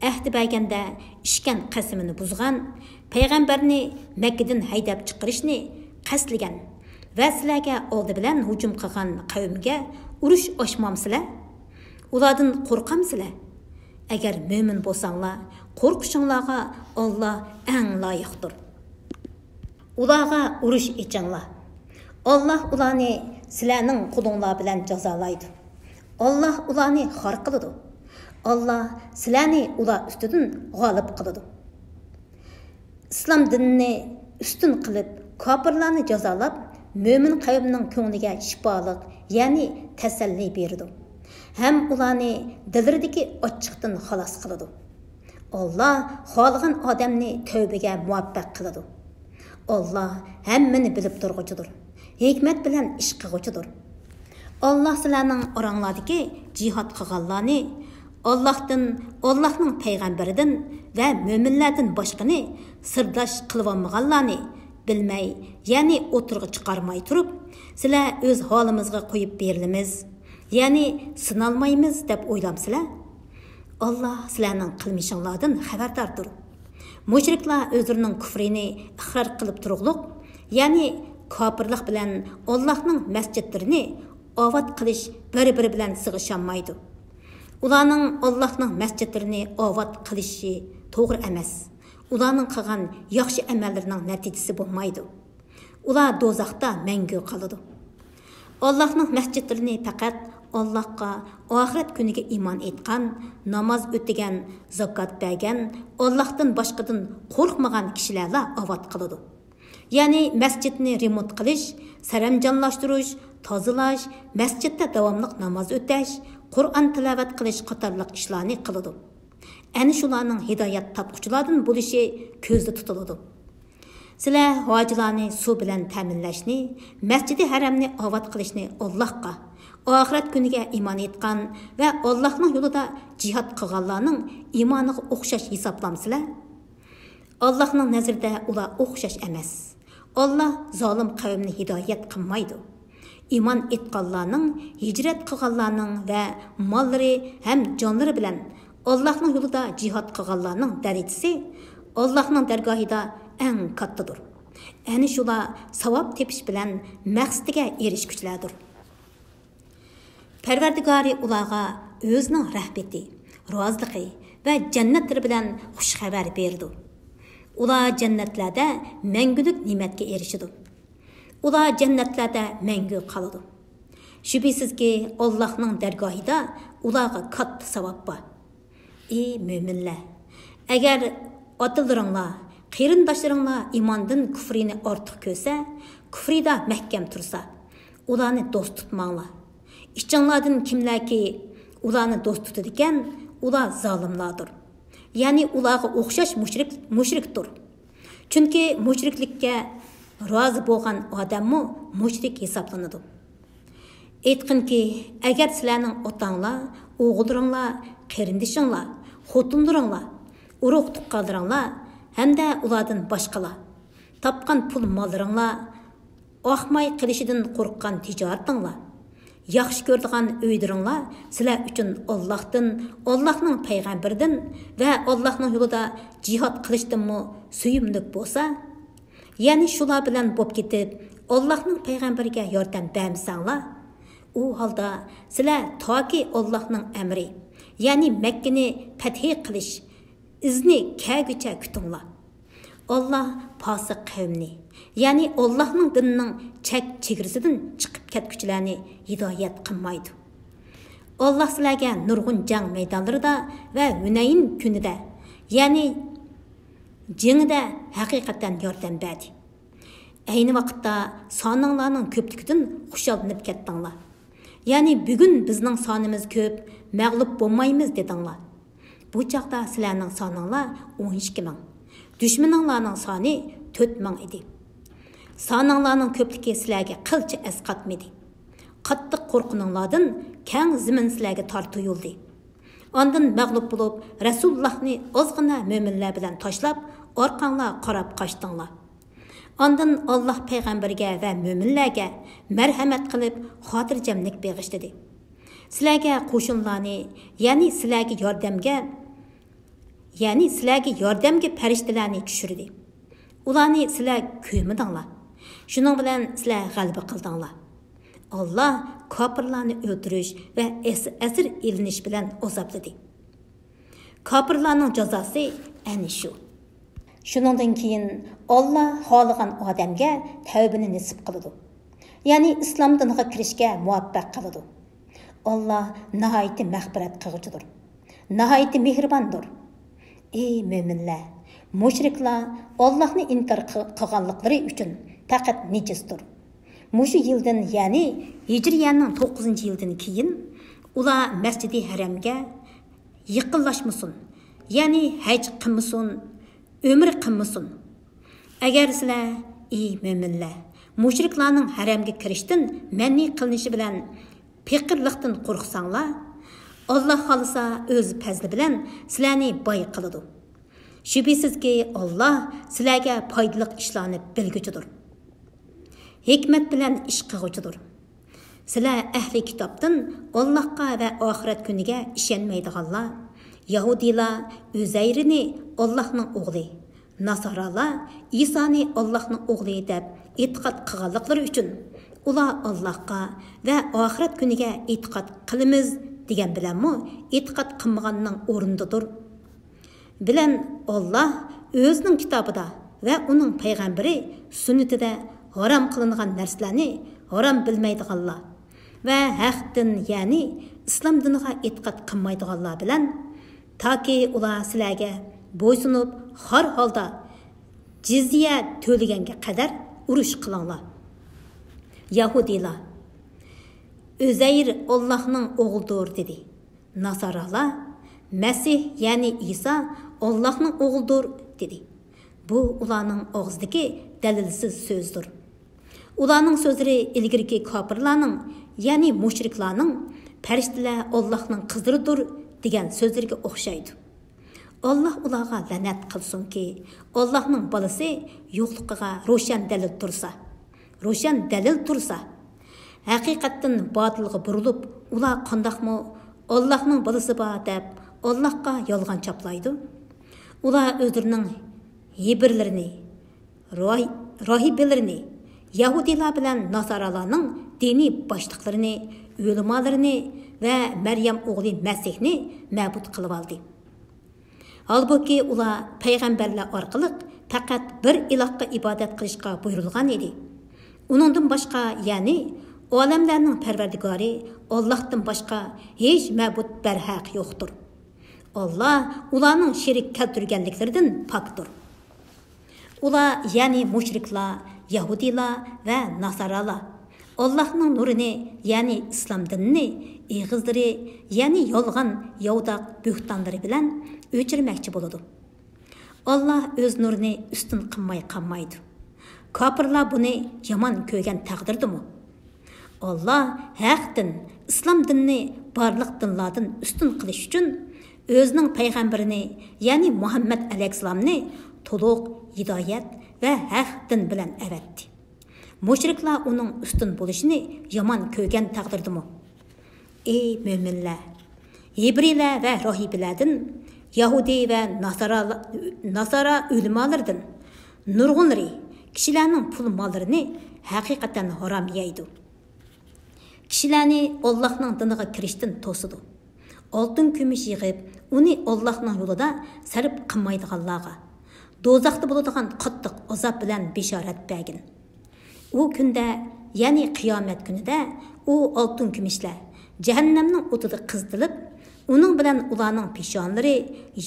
ئەھدى بەرگەندە ئىچكەن قەسىمىنى بۇزغان، پەيغەمبەرنى مەككىدىن ھەيدەپ چىقىرىشنى قەستلىگەن ۋە سىلەرگە ئالدى بىلەن ھۇجۇم قىلغان قەۋمگە ئۇرۇش ئاچمامسىلەر؟ ئۇلاردىن قورقامسىلەر؟ ئەگەر مۆمىن بولساڭلار، قورقۇشۇڭلارغا ئاللا ئەڭ لايىقتۇر. ئۇلارغا ئۇرۇش ئېچىڭلار. ئاللا ئۇلارنى سىلەرنىڭ قولۇڭلار بىلەن جازالايدۇ. ئاللا ئۇلارنى خار قىلىدۇ. ئاللا سىلەرنى ئۇلار ئۈستىدىن غالىب قىلىدۇ. ئىسلام دىنىنى ئۈستۈن قىلىپ، كاپىرلارنى جازالاپ، مۆمىن قەۋمنىڭ كۆڭلىگە شىپالىق، يەنى تەسەللى بېرىدۇ. ھەم ئۇلارنى دىللىرىدىكى ئاچچىقتىن خالاس قىلىدۇ. ئاللا خالىغان ئادەمنى تەۋبىگە مۇۋەپپەق قىلىدۇ. ئاللا ھەممىنى بىلىپ تۇرغۇچىدۇر، ھېكمەت بىلەن ئىش قىلغۇچىدۇر. ئاللا سىلەرنىڭ ئاراڭلاردىكى جىھاد قىلغانلارنى، ئاللاھتىن، ئاللاھنىڭ پەيغەمبىرىدىن ۋە مۆمىنلەردىن باشقىنى سىرداش قىلىۋالمىغانلارنى بىلمەي، يەنى ئوتتۇرىغا چىقارماي تۇرۇپ، سىلەر ئۆز ھالىمىزغا قويۇپ بېرىلىمىز، يەنى سىنالمايمىز دەپ ئويلامسىلەر؟ ئاللا سىلەرنىڭ قىلمىشىڭلاردىن خەۋەرداردۇر. مۇشرىكلار ئۆزلىرىنىڭ كۇفرىنى ئىقرار قىلىپ تۇرۇقلۇق، يەنى كاپىرلىق بىلەن ئاللاھنىڭ مەسچىتلىرىنى ئاۋات قىلىش بىر-بىرى بىلەن سىغىشالمايدۇ. ئۇلارنىڭ ئاللاھنىڭ مەسچىتلىرىنى ئاۋات قىلىشى توغرا ئەمەس. ئۇلارنىڭ قىلغان ياخشى ئەمەللىرىنىڭ نەتىجىسى بولمايدۇ. ئۇلار دوزاختا مەڭگۈ قالىدۇ. ئاللاھنىڭ مەسچىتلىرىنى پەقەت ئاللاھقا، ئاخىرەت كۈنىگە ئىمان ئېيتقان، ناماز ئۆتىگەن، زاكات بەرگەن، ئاللاھتىن باشقىدىن قورقمىغان كىشىلەرلا ئاۋات قىلىدۇ. يەنى مەسچىتنى رېمونت قىلىش، سەرەمجانلاشتۇرۇش، تازىلاش، مەسچىتتە داۋاملىق ناماز ئۆتەش، قۇرئان تىلاۋەت قىلىش قاتارلىق ئىشلارنى قىلىدۇ. ئەنە شۇلارنىڭ ھىدايەت تاپقۇچىلاردىن بولۇشى كۆزدە تۇتۇلىدۇ. سىلەر ھاجىلارنى سۇ بىلەن تەمىنلەشنى، مەسچىدى ھەرەمنى ئاۋات قىلىشنى ئاللاھقا، ئاخىرەت كۈنىگە ئىمان ئېيتقان ۋە ئاللاھنىڭ يولىدا جىھاد قىلغانلارنىڭ ئىمانىغا ئوخشاش ھېسابلامسىلەر؟ ئاللاھنىڭ نەزىرىدە ئۇلار ئوخشاش ئەمەس. ئاللاھ زالىم قەۋمنى ھىدايەت قىلمايدۇ. ئىمان ئېيتقانلارنىڭ، ھىجرەت قىلغانلارنىڭ ۋە ماللىرى ھەم جانلىرى بىلەن ئاللاھنىڭ يولىدا جىھاد قىلغانلارنىڭ دەرىجىسى ئاللاھنىڭ دەرگاھىدا ئەڭ كاتتىدۇر. ئەنە شۇلار ساۋاب تېپىش بىلەن مەقسىتىگە ئېرىشكۈچىلەردۇر. پەرۋەردىگارى ئۇلارغا ئۆزىنىڭ رەھمىتى، رازىلىقى ۋە جەننەتلىرى بىلەن خۇش خەۋەر بېرىدۇ. ئۇلار جەننەتلەردە مەڭگۈلۈك نېمەتكە ئېرىشىدۇ. ئۇلار جەننەتلەردە مەڭگۈ قالىدۇ. شۈبھىسىزكى، ئاللاھنىڭ دەرگاھىدا ئۇلارغا كاتتا ساۋاب بار. ئى مۆمىنلەر! ئەگەر ئاتىلىرىڭلار، قېرىنداشلىرىڭلار ئىماندىن كۇفرىنى ئارتۇق كۆرسە، كۇفرىدا مەھكەم تۇرسا، ئۇلارنى دوست تۇتماڭلار. ئىچىڭلاردىن كىملەركى ئۇلارنى دوست تۇتىدىكەن، ئۇلار زالىملاردۇر. يەنى ئۇلارغا ئوخشاش مۇشرىك، مۇشرىكتۇر. چۈنكى مۇشرىكلىككە رازى بولغان ئادەممۇ مۇشرىك ھېسابلىنىدۇ. ئېيتقىنكى، ئەگەر سىلەرنىڭ ئاتاڭلار، ئوغۇللىرىڭلار، قېرىندىشىڭلار، خوتۇنلىرىڭلار، ئۇرۇق-تۇغقانلىرىڭلار ھەمدە ئۇلاردىن باشقىلار، تاپقان پۇل-ماللىرىڭلار، ئاقماي قېلىشىدىن قورققان تىجارىتىڭلار، ياخشى كۆرىدىغان ئۆيلىرىڭلار سىلەر ئۈچۈن ئاللاھتىن، ئاللاھنىڭ پەيغەمبىرىدىن ۋە ئاللاھنىڭ يولىدا جىھاد قىلىشتىنمۇ سۆيۈملۈك بولسا، يەنى شۇلار بىلەن بوپ كېتىپ، ئاللاھنىڭ پەيغەمبىرىگە ياردەم بەرمىسەڭلار، ئۇ ھالدا سىلەر تاكى ئاللاھنىڭ ئەمرى، يەنى مەككىنى پەتھى قىلىش ئىزنى كەلگۈچە كۈتۈڭلار. ئاللاھ پاسىق قەۋمنى، يەنى ئاللاھنىڭ دىنىنىڭ چەك-چېگرىسىدىن چىقىپ كەتكۈچىلەرنى ھىدايەت قىلمايدۇ. ئاللاھ سىلەرگە نۇرغۇن جەڭ مەيدانلىرىدا ۋە ھۈنەين كۈنىدە، يەنى جېڭىدە ھەقىقەتەن ياردەم بەردى. ئەينى ۋاقىتتا سانىڭلارنىڭ كۆپلۈكىدىن خۇشاللىنىپ كەتتىڭلار. يەنى، بۈگۈن بىزنىڭ سانىمىز كۆپ، مەغلۇپ بولمايمىز، دېدىڭلار. بۇ چاغدا سىلەرنىڭ سانىڭلار ئون ئىككى مىڭ، دۈشمىنىڭلارنىڭ سانى تۆت مىڭ ئىدى. سانىڭلارنىڭ كۆپلۈكى سىلەرگە قىلچە ئەسقاتمىدى. قاتتىق قورققىنىڭلاردىن كەڭ زېمىن سىلەرگە تار تۇيۇلدى. ئاندىن مەغلۇپ بولۇپ، رەسۇلۇللاھنى ئازغىنا مۆمىنلەر بىلەن تاشلاپ، ئارقاڭلار قاراپ قاچتىڭلار. ئاندىن ئاللاھ پەيغەمبەرگە ۋە مۆمىنلەرگە مەرھەمەت قىلىپ، خاتىرجەملىك بېغىشلىدى. سىلەرگە قوشۇنلارنى، يەنى سىلەرگە ياردەمگە، يەنى سىلەرگە ياردەمگە پەرىشتىلەرنى چۈشۈردى. ئۇلارنى سىلەر كۆرمىدىڭلار. شۇنىڭ بىلەن سىلەر غەلىبە قىلدىڭلار. ئاللاھ كاپىرلارنى ئۆلتۈرۈش ۋە ئەس-، ئەسىر ئېلىنىش بىلەن ئازابلىدى. كاپىرلارنىڭ جازاسى ئەنە شۇ. شۇنىڭدىن كېيىن ئاللاھ خالىغان ئادەمگە تەۋبىنى نېسىپ قىلىدۇ. يەنى ئىسلام دىنىغا كىرىشكە مۇۋەپپەق قىلىدۇ. ئاللاھ ناھايىتى مەغپىرەت قىلغۇچىدۇر. ناھايىتى مېھرىباندۇر. ئى مۆمىنلەر! مۇشرىكلار ئاللاھنى ئىنكار قىل-، قىلغانلىقلىرى ئۈچۈن پەقەت نىجىستۇر. مۇشۇ يىلدىن، يەنى ھىجرىيەنىڭ توققۇزىنچى يىلىدىن كېيىن ئۇلار مەسجىدى ھەرەمگە يېقىنلاشمىسۇن، يەنى ھەج قىلمىسۇن، ئۆمرە قىلمىسۇن. ئەگەر سىلەر، ئى مۆمىنلەر، مۇشرىكلارنىڭ ھەرەمگە كىرىشتىن مەنئى قىلىنىشى بىلەن پېقىرلىقتىن قورقساڭلار، ئاللاھ خالىسا ئۆز پەزلى بىلەن سىلەرنى باي قىلىدۇ. شۈبھىسىزكى، ئاللاھ سىلەرگە پايدىلىق ئىشلارنى بىلگۈچىدۇر، ھېكمەت بىلەن ئىش قىلغۇچىدۇر. سىلەر ئەھلى كىتابتىن ئاللاھقا ۋە ئاخىرەت كۈنىگە ئىشەنمەيدىغانلار، يەھۇدىيلار ئۆزەيرنى ئاللاھنىڭ ئوغلى، ناسارالار ئىسانى ئاللاھنىڭ ئوغلى دەپ ئېتىقاد قىلغانلىقلىرى ئۈچۈن، ئۇلار ئاللاھقا ۋە ئاخىرەت كۈنىگە ئېتىقاد قىلىمىز دېگەن بىلەنمۇ ئېتىقاد قىلمىغاننىڭ ئورنىدىدۇر. بىلەن ئاللاھ ئۆزىنىڭ كىتابىدا ۋە ئۇنىڭ پەيغەمبىرى سۈننىتىدە ھارام قىلىنغان نەرسىلەرنى ھارام بىلمەيدىغانلار ۋە ھەق دىن، يەنى ئىسلام دىنىغا ئېتىقاد قىلمايدىغانلار بىلەن، تاكى ئۇلار سىلەرگە بويسۇنۇپ، خار ھالدا جىزيە تۆلىگەنگە قەدەر ئۇرۇش قىلىڭلار. يەھۇدىيلار، «ئۆزەير ئاللاھنىڭ ئوغلىدۇر» دېدى. ناسارالار، «مەسىھ، يەنى ئىسا ئاللاھنىڭ ئوغلىدۇر» دېدى. بۇ ئۇلارنىڭ ئاغزىدىكى دەلىلسىز سۆزدۇر. ئۇلارنىڭ سۆزلىرى ئىلگىرىكى كاپىرلارنىڭ، يەنى مۇشرىكلارنىڭ، «پەرىشتىلەر ئاللاھنىڭ قىزلىرىدۇر» دېگەن سۆزلىرىگە ئوخشايدۇ. ئاللاھ ئۇلارغا لەنەت قىلسۇنكى، ئاللاھنىڭ بالىسى يوقلۇقىغا روشەن دەلىل تۇرسا، روشەن دەلىل تۇرسا، ھەقىقەتتىن باتىلغا بۇرۇلۇپ، ئۇلار قانداقمۇ «ئاللاھنىڭ بالىسى بار» دەپ، ئاللاھقا يالغان چاپلايدۇ؟ ئۇلار ئۆزلىرىنىڭ ھېبرلىرىنى، راھ-، راھىبلىرىنى، يەھۇدىيلار بىلەن ناسارالارنىڭ دىنىي باشلىقلىرىنى، ئۆلىمالىرىنى ۋە مەريەم ئوغلى مەسىھنى مەبۇد قىلىۋالدى. ھالبۇكى، ئۇلار پەيغەمبەرلەر ئارقىلىق پەقەت بىر ئىلاھقا ئىبادەت قىلىشقا بۇيرۇلغان ئىدى. ئۇنىڭدىن باشقا، يەنى ئالەملەرنىڭ پەرۋەردىگارى ئاللاھتىن باشقا ھېچ مەبۇد بەرھەق يوقتۇر. ئاللاھ ئۇلارنىڭ شېرىك كەلتۈرگەنلىكلىرىدىن پاكتۇر. ئۇلار، يەنى مۇشرىكلار، يەھۇدىيلار ۋە ناسارالار ئاللاھنىڭ نۇرىنى، يەنى ئىسلام دىنىنى ئېغىزلىرى، يەنى يالغان، ياۋىداق بۆھتانلىرى بىلەن ئۆچۈرمەكچى بولىدۇ. ئاللاھ ئۆز نۇرىنى ئۈستۈن قىلماي قالمايدۇ. كاپىرلار بۇنى يامان كۆرگەن تەقدىردىمۇ، ئاللاھ ھەق دىن، ئىسلام دىنىنى بارلىق دىنلاردىن ئۈستۈن قىلىش ئۈچۈن ئۆزىنىڭ پەيغەمبىرىنى، يەنى مۇھەممەد ئەلەيھىسسالامنى تولۇق ھىدايەت ۋە ھەق دىن بىلەن ئەۋەتتى. مۇشرىكلار ئۇنىڭ ئۈستۈن بولۇشىنى يامان كۆرگەن تەقدىردىمۇ، ئى مۆمىنلەر! ھېبرىيلەر ۋە راھىبىلەردىن، يەھۇدىي ۋە ناسارا، ناسارا ئۆلىمالىرىدىن نۇرغۇنلىرى كىشىلەرنىڭ پۇل ماللىرىنى ھەقىقەتەن ھارام يەيدۇ. كىشىلەرنى ئاللاھنىڭ دىنىغا كىرىشتىن توسىدۇ. ئالتۇن كۈمۈش يىغىپ، ئۇنى ئاللاھنىڭ يولىدا سەرپ قىلمايدىغانلارغا دوزاختا بولىدىغان قاتتىق ئازاب بىلەن بېشارەت بەرگىن. ئۇ كۈندە، يەنى قىيامەت كۈنىدە ئۇ ئالتۇن كۈمۈشلەر جەھەننەمنىڭ ئوتىدا قىزىتىلىپ، ئۇنىڭ بىلەن ئۇلارنىڭ پېشانىلىرى،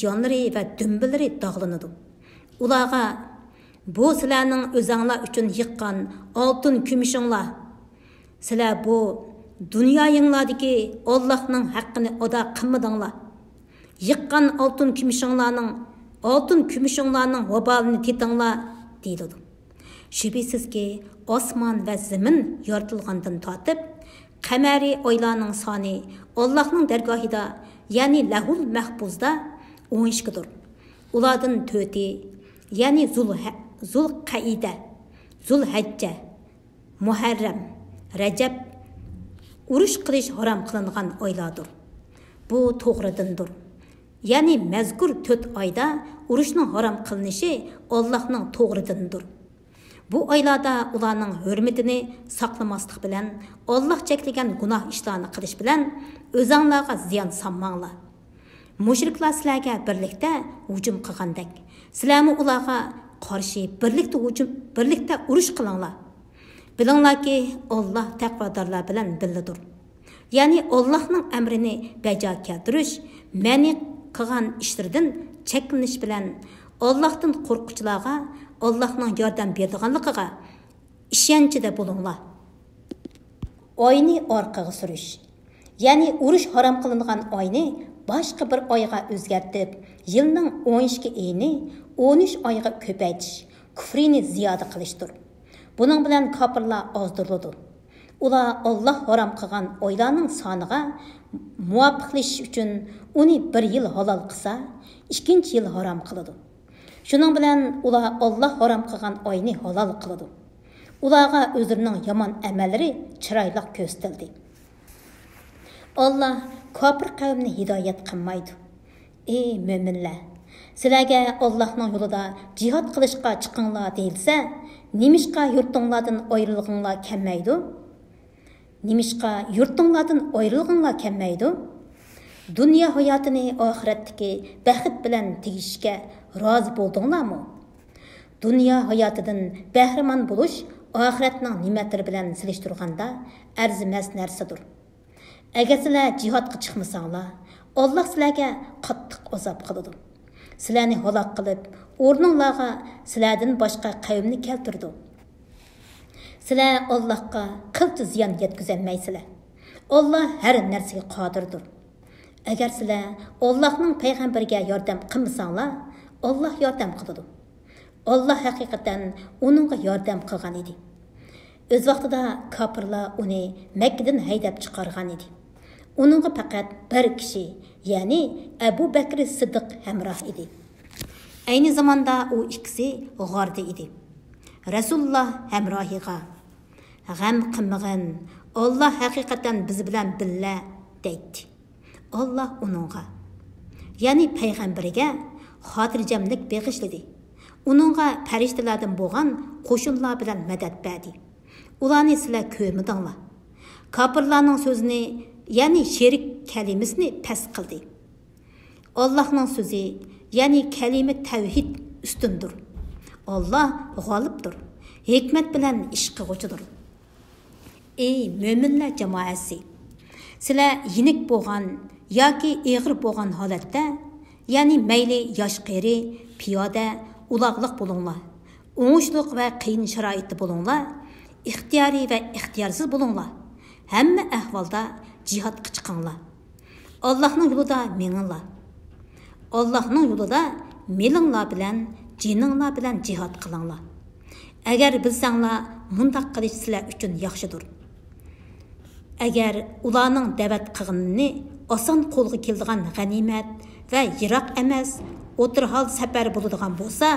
يانلىرى ۋە دۈمبىلىرى داغلىنىدۇ. ئۇلارغا، «بۇ سىلەرنىڭ ئۆزەڭلار ئۈچۈن يىغقان ئالتۇن كۈمۈشۈڭلار. سىلەر بۇ دۇنيايىڭلاردىكى ئاللاھنىڭ ھەققىنى ئادا قىلمىدىڭلار. يىغقان ئالتۇن كۈمۈشۈڭلارنىڭ، ئالتۇن كۈمۈشۈڭلارنىڭ ۋابالىنى تېتىڭلار» دېيىلىدۇ. شۈبھىسىزكى، ئاسمان ۋە زېمىن يارىتىلغاندىن تارتىپ، قەمەرىي ئايلارنىڭ سانى ئاللاھنىڭ دەرگاھىدا، يەنى لەھۇل مەھپۇزدا ئون ئىككىدۇر. ئۇلاردىن تۆتى، يەنى زۇلھە-، زۇلقەئىدە، زۇلھەججە، مۇھەررەم، رەجەب ئۇرۇش قىلىش ھارام قىلىنغان ئايلاردۇر. بۇ توغرا دىندۇر. يەنى مەزكۇر تۆت ئايدا ئۇرۇشنىڭ ھارام قىلىنىشى ئاللاھنىڭ توغرا دىنىدۇر. بۇ ئايلاردا ئۇلارنىڭ ھۆرمىتىنى ساقلىماسلىق بىلەن، ئاللاھ چەكلىگەن گۇناھ ئىشلارنى قىلىش بىلەن ئۆزەڭلارغا زىيان سالماڭلار. مۇشرىكلار سىلەرگە بىرلىكتە ھۇجۇم قىلغاندەك، سىلەرمۇ ئۇلارغا قارشى بىرلىكتە ھۇجۇم، بىرلىكتە ئۇرۇش قىلىڭلار. بىلىڭلاركى، ئاللاھ تەقۋادارلار بىلەن بىللىدۇر. يەنى ئاللاھنىڭ ئەمرىنى بەجا كەلتۈرۈش، مەنئى قىلغان ئىشلىرىدىن چەكلىنىش بىلەن، ئاللاھتىن قورققۇچىلارغا ئاللاھنىڭ ياردەم بېرىدىغانلىقىغا ئىشەنچىدە بولۇڭلار. ئاينى ئارقىغا سۈرۈش. يەنى ئۇرۇش ھارام قىلىنغان ئاينى باشقا بىر ئايغا ئۆزگەرتىپ، يىلنىڭ ئون ئىككى ئېيىنى ئون ئۈچ ئايغا كۆپەيتىش، كۇفرىنى زىيادە قىلىشتۇر. بۇنىڭ بىلەن كاپىرلار ئازدۇرۇلىدۇ. ئۇلار ئاللاھ ھارام قىلغان ئايلارنىڭ سانىغا مۇۋاپىقلىشىش ئۈچۈن ئۇنى بىر يىل ھالال قىلسا، ئىككىنچى يىل ھارام قىلىدۇ. شۇنىڭ بىلەن ئۇلار ئاللاھ ھارام قىلغان ئاينى ھالال قىلىدۇ. ئۇلارغا ئۆزلىرىنىڭ يامان ئەمەللىرى چىرايلىق كۆرسىتىلدى. ئاللاھ كاپىر قەۋمنى ھىدايەت قىلمايدۇ. ئى مۆمىنلەر! سىلەرگە ئاللاھنىڭ يولىدا جىھاد قىلىشقا چىقىڭلار دېيىلسە، نېمىشقا يۇرتۇڭلاردىن ئايرىلغۇڭلار كەلمەيدۇ؟ نېمىشقا يۇرتۇڭلاردىن ئايرىلغۇڭلار كەلمەيدۇ؟ دۇنيا ھاياتىنى ئاخىرەتتىكى بەخت بىلەن تېگىشىشكە رازى بولدۇڭلارمۇ؟ دۇنيا ھاياتىدىن بەھرىمەن بولۇش ئاخىرەتنىڭ نېمەتلىرى بىلەن سېلىشتۇرغاندا ئەرزىمەس نەرسىدۇر. ئەگەر سىلەر جىھادقا چىقمىساڭلار، ئاللاھ سىلەرگە قاتتىق ئازاب قىلىدۇ. سىلەرنى ھالاك قىلىپ، ئورنۇڭلارغا سىلەردىن باشقا قەۋمنى كەلتۈرىدۇ. سىلەر ئاللاھقا قىلچە زىيان يەتكۈزەلمەيسىلەر. ئاللاھ ھەر نەرسىگە قادىردۇر. ئەگەر سىلەر ئاللاھنىڭ پەيغەمبىرىگە ياردەم قىلمىساڭلار، ئاللاھ ياردەم قىلىدۇ. ئاللاھ ھەقىقەتەن ئۇنىڭغا ياردەم قىلغان ئىدى. ئۆز ۋاقتىدا كاپىرلار ئۇنى مەككىدىن ھەيدەپ چىقارغان ئىدى. ئۇنىڭغا پەقەت بىر كىشى، يەنى ئەبۇ بەكرى سىددىق ھەمراھ ئىدى. ئەينى زاماندا ئۇ ئىككىسى غاردا ئىدى. رەسۇلۇللاھ ھەمراھىغا، «غەم قىلمىغىن، ئاللاھ ھەقىقەتەن بىز بىلەن بىللە» دەيتتى. ئاللاھ ئۇنىڭغا، يەنى پەيغەمبىرىگە خاتىرجەملىك بېغىشلىدى. ئۇنىڭغا پەرىشتىلەردىن بولغان قوشۇنلار بىلەن مەدەت بەردى. ئۇلارنى سىلەر كۆرمىدىڭلار. كاپىرلارنىڭ سۆزىنى، يەنى شېرىك كەلىمىسىنى پەس قىلدى. ئاللاھنىڭ سۆزى، يەنى كەلىمە تەۋھىد ئۈستۈندۇر. ئاللاھ غالىبتۇر، ھېكمەت بىلەن ئىش قىلغۇچىدۇر. ئەي مۆمىنلەر جامائەسى! سىلەر يېنىك بولغان ياكى ئېغىر بولغان ھالەتتە، يەنى مەيلى ياش-قېرى، پىيادە، ئۇلاغلىق بولۇڭلار، ئوڭۇشلۇق ۋە قىيىن شارائىتتا بولۇڭلار، ئىختىيارىي ۋە ئىختىيارسىز بولۇڭلار، ھەممە ئەھۋالدا جىھادقا چىقىڭلار. ئاللاھنىڭ يولىدا مېڭىڭلار. ئاللاھنىڭ يولىدا مېلىڭلار بىلەن، جېنىڭلار بىلەن جىھاد قىلىڭلار. ئەگەر بىلسەڭلار، مۇنداق قىلىش سىلەر ئۈچۈن ياخشىدۇر. ئەگەر ئۇلارنىڭ دەۋەت قىلغىنىنى ئاسان قولغا كېلىدىغان غەنىيمەت ۋە يىراق ئەمەس، ئوتتۇرا ھال سەپەر بولىدىغان بولسا،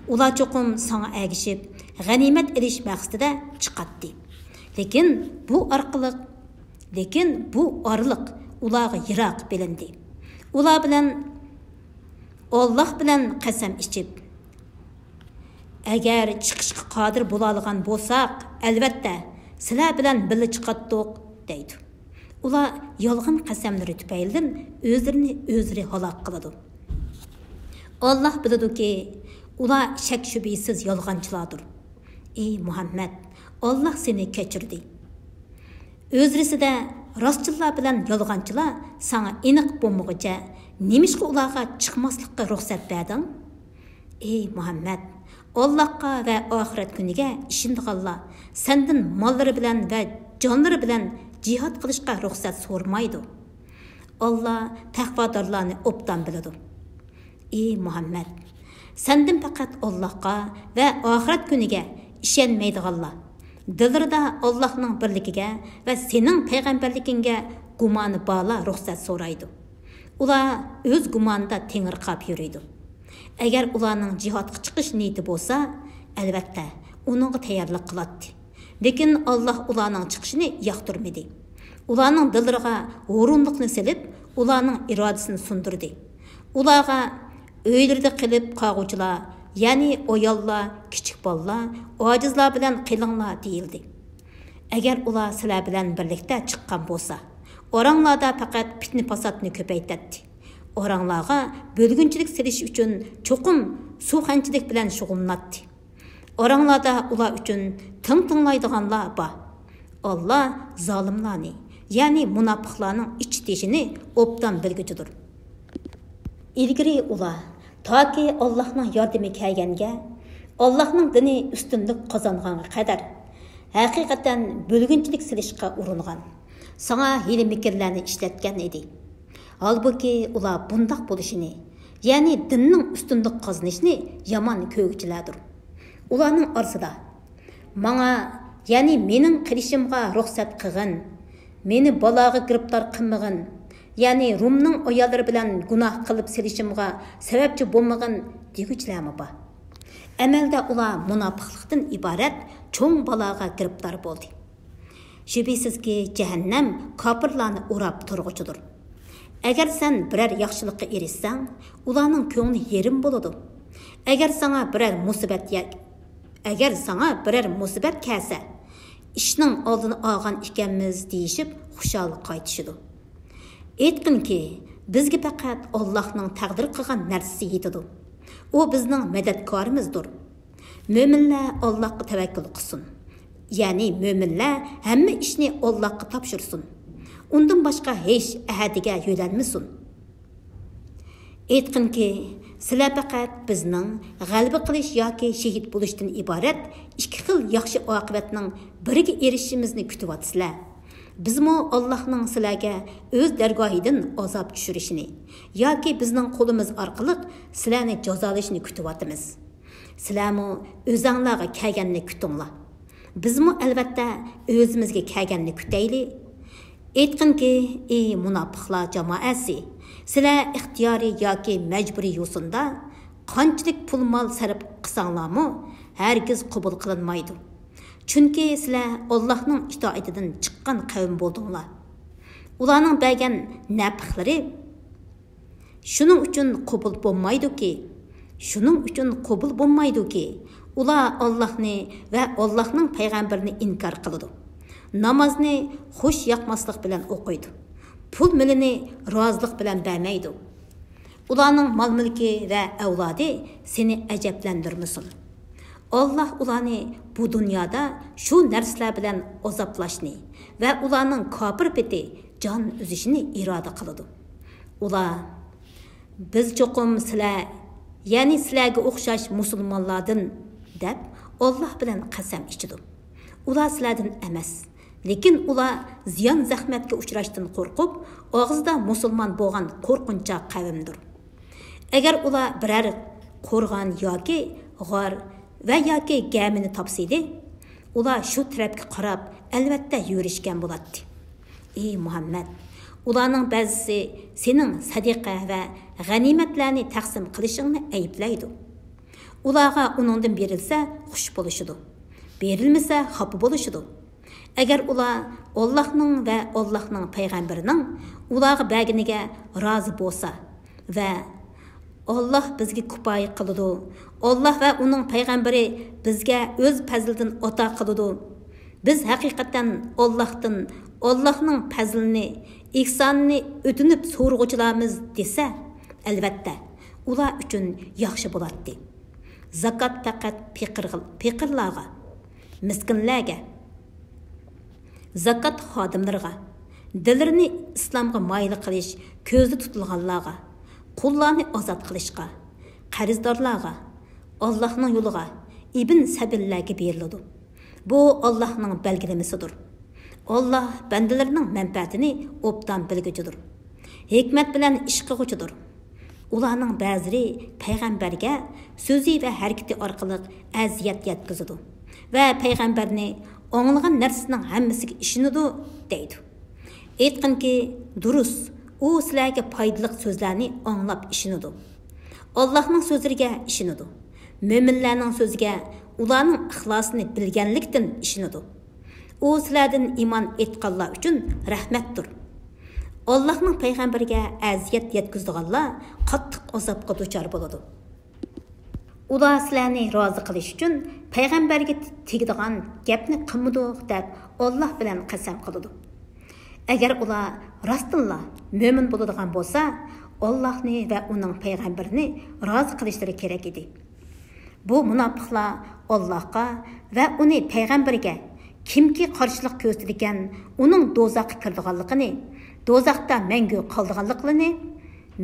ئۇلار چوقۇم ساڭا ئەگىشىپ، غەنىيمەت ئېلىش مەقسىتىدە چىقاتتى. لېكىن بۇ ئارقىلىق لېكىن بۇ ئارىلىق ئۇلارغا يىراق بىلىندى. ئۇلار بىلەن، ئاللاھ بىلەن قەسەم ئىچىپ، «ئەگەر چىقىشقا قادىر بولالىغان بولساق، ئەلۋەتتە، سىلەر بىلەن بىللە چىقاتتۇق» دەيدۇ. ئۇلار يالغان قەسەملىرى تۈپەيلىدىن ئۆزلىرىنى ئۆزلىرى ھالاك قىلىدۇ. ئاللاھ بىلىدۇكى، ئۇلار شەك-شۈبھىسىز يالغانچىلاردۇر. ئەي مۇھەممەد، ئاللاھ سېنى كەچۈردى. ئۆزرىسىدە راستچىللار بىلەن يالغانچىلار ساڭا ئېنىق بولمىغۇچە، نېمىشقا ئۇلارغا چىقماسلىققا رۇخسەت بەردىڭ؟ ئەي مۇھەممەد، ئاللاھقا ۋە ئاخىرەت كۈنىگە ئىشىنىدىغانلار سەندىن ماللىرى بىلەن ۋە جانلىرى بىلەن جىھاد قىلىشقا رۇخسەت سورىمايدۇ. ئاللاھ تەقۋادارلارنى ئوبدان بىلىدۇ. ئى مۇھەممەد! سەندىن پەقەت ئاللاھقا ۋە ئاخىرەت كۈنىگە ئىشەنمەيدىغانلار، دىللىرىدا ئاللاھنىڭ بىرلىكىگە ۋە سېنىڭ پەيغەمبەرلىكىڭگە گۇمانى بارلار رۇخسەت سورايدۇ. ئۇلار ئۆز گۇمانىدا تېڭىرقاپ يۈرىدۇ. ئەگەر ئۇلارنىڭ جىھادقا چىقىش نىيىتى بولسا، ئەلۋەتتە، ئۇنىڭغا تەييارلىق قىلاتتى. لېكىن ئاللاھ ئۇلارنىڭ چىقىشىنى ياقتۇرمىدى. ئۇلارنىڭ دىللىرىغا ھۇرۇنلۇقنى سېلىپ، ئۇلارنىڭ ئىرادىسىنى سۇندۇردى. ئۇلارغا، «ئۆيلىرىدە قېلىپ قالغۇچىلار، يەنى ئاياللار، كىچىك بالىلار، ئاجىزلار بىلەن قېلىڭلار» دېيىلدى. ئەگەر ئۇلار سىلەر بىلەن بىرلىكتە چىققان بولسا، ئاراڭلاردا پەقەت پىتنە-پاساتنى كۆپەيتەتتى. ئاراڭلارغا بۆلگۈنچىلىك سېلىش ئۈچۈن چوقۇم سۇخەنچىلىك بىلەن شۇغۇللىناتتى. ئاراڭلاردا ئۇلار ئۈچۈن تىڭ تىڭلايدىغانلار بار. ئاللاھ زالىملارنى، يەنى مۇناپىقلارنىڭ ئىچى-تېشىنى ئوبدان بىلگۈچىدۇر. ئىلگىرى ئۇلار، تاكى ئاللاھنىڭ ياردىمى كەلگەنگە، ئاللاھنىڭ دىنى ئۈستۈنلۈك قازانغانغا قەدەر، ھەقىقەتەن بۆلگۈنچىلىك سېلىشقا ئۇرۇنغان، ساڭا ھىيلە-مىكىرلەرنى ئىشلەتكەن ئىدى. ھالبۇكى، ئۇلار بۇنداق بولۇشىنى، يەنى دىننىڭ ئۈستۈنلۈك قازىنىشىنى يامان كۆرگۈچىلەردۇر. ئۇلارنىڭ ئارىسىدا، «ماڭا، يەنى مېنىڭ قېلىشىمغا رۇخسەت قىلغىن، مېنى بالاغا گىرىپتار قىلمىغىن، يەنى رۇمنىڭ ئاياللىرى بىلەن گۇناھ قىلىپ سېلىشىمغا سەۋەبچى بولمىغىن» دېگۈچىلەرمۇ بار. ئەمەلدە ئۇلار مۇناپىقلىقتىن ئىبارەت چوڭ بالاغا گىرىپتار بولدى. شۈبھىسىزكى، جەھەننەم كاپىرلارنى ئوراپ تۇرغۇچىدۇر. ئەگەر سەن بىرەر ياخشىلىققا ئېرىشسەڭ، ئۇلارنىڭ كۆڭلى يېرىم بولىدۇ. ئەگەر ساڭا بىرەر مۇسىبەت يە-، ئەگەر ساڭا بىرەر مۇسىبەت كەلسە، ئىشنىڭ ئالدىنى ئالغان ئىكەنمىز دېيىشىپ خۇشال قايتىشىدۇ. ئېيتقىنكى، بىزگە پەقەت ئاللاھنىڭ تەقدىر قىلغان نەرسىسى يېتىدۇ. ئۇ بىزنىڭ مەدەتكارىمىزدۇر. مۆمىنلەر ئاللاھقا تەۋەككۈل قىلسۇن. يەنى مۆمىنلەر ھەممە ئىشنى ئاللاھقا تاپشۇرسۇن. ئۇندىن باشقا ھېچ ئەھەدىگە يۆلەنمىسۇن. ئېيتقىنكى، سىلەر پەقەت بىزنىڭ غەلىبە قىلىش ياكى شېھىت بولۇشتىن ئىبارەت ئىككى خىل ياخشى ئاقىۋەتنىڭ بىرىگە ئېرىشىشىمىزنى كۈتۈۋاتىسىلەر. بىزمۇ ئاللاھنىڭ سىلەرگە ئۆز دەرگاھىدىن ئازاب چۈشۈرۈشىنى ياكى بىزنىڭ قولىمىز ئارقىلىق سىلەرنى جازالىشىنى كۈتۈۋاتىمىز. سىلەرمۇ ئۆزەڭلارغا كەلگەننى كۈتۈڭلار. بىزمۇ ئەلۋەتتە ئۆزىمىزگە كەلگەننى كۈتەيلى. ئېيتقىنكى، ئى مۇناپىقلار جامائەسى، سىلەر ئىختىيارىي ياكى مەجبۇرىي يوسۇندا قانچىلىك پۇل-مال سەرپ قىلساڭلارمۇ، ھەرگىز قوبۇل قىلىنمايدۇ. چۈنكى سىلەر ئاللاھنىڭ ئىتائىتىدىن چىققان قەۋم بولدۇڭلار. ئۇلارنىڭ بەرگەن نەپىقلىرى شۇنىڭ ئۈچۈن قوبۇل بولمايدۇكى، شۇنىڭ ئۈچۈن قوبۇل بولمايدۇكى، ئۇلار ئاللاھنى ۋە ئاللاھنىڭ پەيغەمبىرىنى ئىنكار قىلىدۇ. نامازنى خۇش ياقماسلىق بىلەن ئوقۇيدۇ. پۇل مېلىنى رازىلىق بىلەن بەرمەيدۇ. ئۇلارنىڭ مال-مۈلكى ۋە ئەۋلادى سېنى ئەجەبلەندۈرمىسۇن. ئاللاھ ئۇلارنى بۇ دۇنيادا شۇ نەرسىلەر بىلەن ئازابلاشنى ۋە ئۇلارنىڭ كاپىر پېتى جان ئۈزۈشىنى ئىرادە قىلىدۇ. ئۇلار، «بىز چوقۇم سىلەر، يەنى سىلەرگە ئوخشاش مۇسۇلمانلاردىن» دەپ، ئاللاھ بىلەن قەسەم ئىچىدۇ. ئۇلار سىلەردىن ئەمەس، لېكىن ئۇلار زىيان-زەخمەتكە ئۇچراشتىن قورقۇپ، ئاغزىدا مۇسۇلمان بولغان قورقۇنچاق قەۋمدۇر. ئەگەر ئۇلار بىرەر قورغان ياكى غار ۋە ياكى گەمىنى تاپسىدى، ئۇلار شۇ تەرەپكە قاراپ ئەلۋەتتە يۈرۈشكەن بولاتتى. ئى مۇھەممەد، ئۇلارنىڭ بەزىسى سېنىڭ سەدىقە ۋە غەنىيمەتلەرنى تەقسىم قىلىشىڭنى ئەيىبلەيدۇ. ئۇلارغا ئۇنىڭدىن بېرىلسە خۇش بولۇشىدۇ، بېرىلمىسە خاپا بولۇشىدۇ. ئەگەر ئۇلار ئاللاھنىڭ ۋە ئاللاھنىڭ پەيغەمبىرىنىڭ ئۇلارغا بەرگىنىگە رازى بولسا ۋە «ئاللاھ بىزگە كۇپايە قىلىدۇ، ئاللاھ ۋە ئۇنىڭ پەيغەمبىرى بىزگە ئۆز پەزلىدىن ئاتا قىلىدۇ، بىز ھەقىقەتەن ئاللاھتىن ئاللاھنىڭ پەزلىنى، ئېھسانىنى ئۆتۈنۈپ سورىغۇچىلارمىز» دېسە، ئەلۋەتتە، ئۇلار ئۈچۈن ياخشى بولاتتى. زاكات پەقەت پېقىرغا-، پېقىرلارغا، مىسكىنلەرگە، زاكات خادىملىرىغا، دىللىرىنى ئىسلامغا مايىل قىلىش كۆزدە تۇتۇلغانلارغا، قۇللارنى ئازاد قىلىشقا، قەرزدارلارغا، ئاللاھنىڭ يولىغا، ئىبن سەبىللەرگە بېرىلىدۇ. بۇ ئاللاھنىڭ بەلگىلىمىسىدۇر. ئاللاھ بەندىلىرىنىڭ مەنپەئەتىنى ئوبدان بىلگۈچىدۇر. ھېكمەت بىلەن ئىش قىلغۇچىدۇر. ئۇلارنىڭ بەزىلىرى پەيغەمبەرگە سۆزى ۋە ھەرىكىتى ئارقىلىق ئەزىيەت يەتكۈزىدۇ ۋە پەيغەمبەرنى ئاڭلىغان نەرسىنىڭ ھەممىسىگە ئىشىنىدۇ دەيدۇ. ئېيتقىنكى، دۇرۇس، ئۇ سىلەرگە پايدىلىق سۆزلەرنى ئاڭلاپ ئىشىنىدۇ. ئاللاھنىڭ سۆزلىرىگە ئىشىنىدۇ. مۆمىنلەرنىڭ سۆزىگە، ئۇلارنىڭ ئىخلاسىنى بىلگەنلىكتىن ئىشىنىدۇ. ئۇ سىلەردىن ئىمان ئېيتقانلار ئۈچۈن رەھمەتتۇر. ئاللاھنىڭ پەيغەمبىرىگە ئەزىيەت يەتكۈزىدىغانلار قاتتىق ئازابقا دۇچار بولىدۇ. ئۇلار سىلەرنى رازى قىلىش ئۈچۈن پەيغەمبەرگە تېگىدىغان گەپنى قىلمىدۇق دەپ ئاللاھ بىلەن قەسەم قىلىدۇ. ئەگەر ئۇلار راستتىنلا مۆمىن بولىدىغان بولسا، ئاللاھنى ۋە ئۇنىڭ پەيغەمبىرىنى رازى قىلىشلىرى كېرەك ئىدى. بۇ مۇناپىقلار ئاللاھقا ۋە ئۇنى پەيغەمبىرىگە كىمكى قارشىلىق كۆرسىتىدىكەن، ئۇنىڭ دوزاخقا كىرىدىغانلىقىنى، دوزاختا مەڭگۈ قالىدىغانلىقىنى،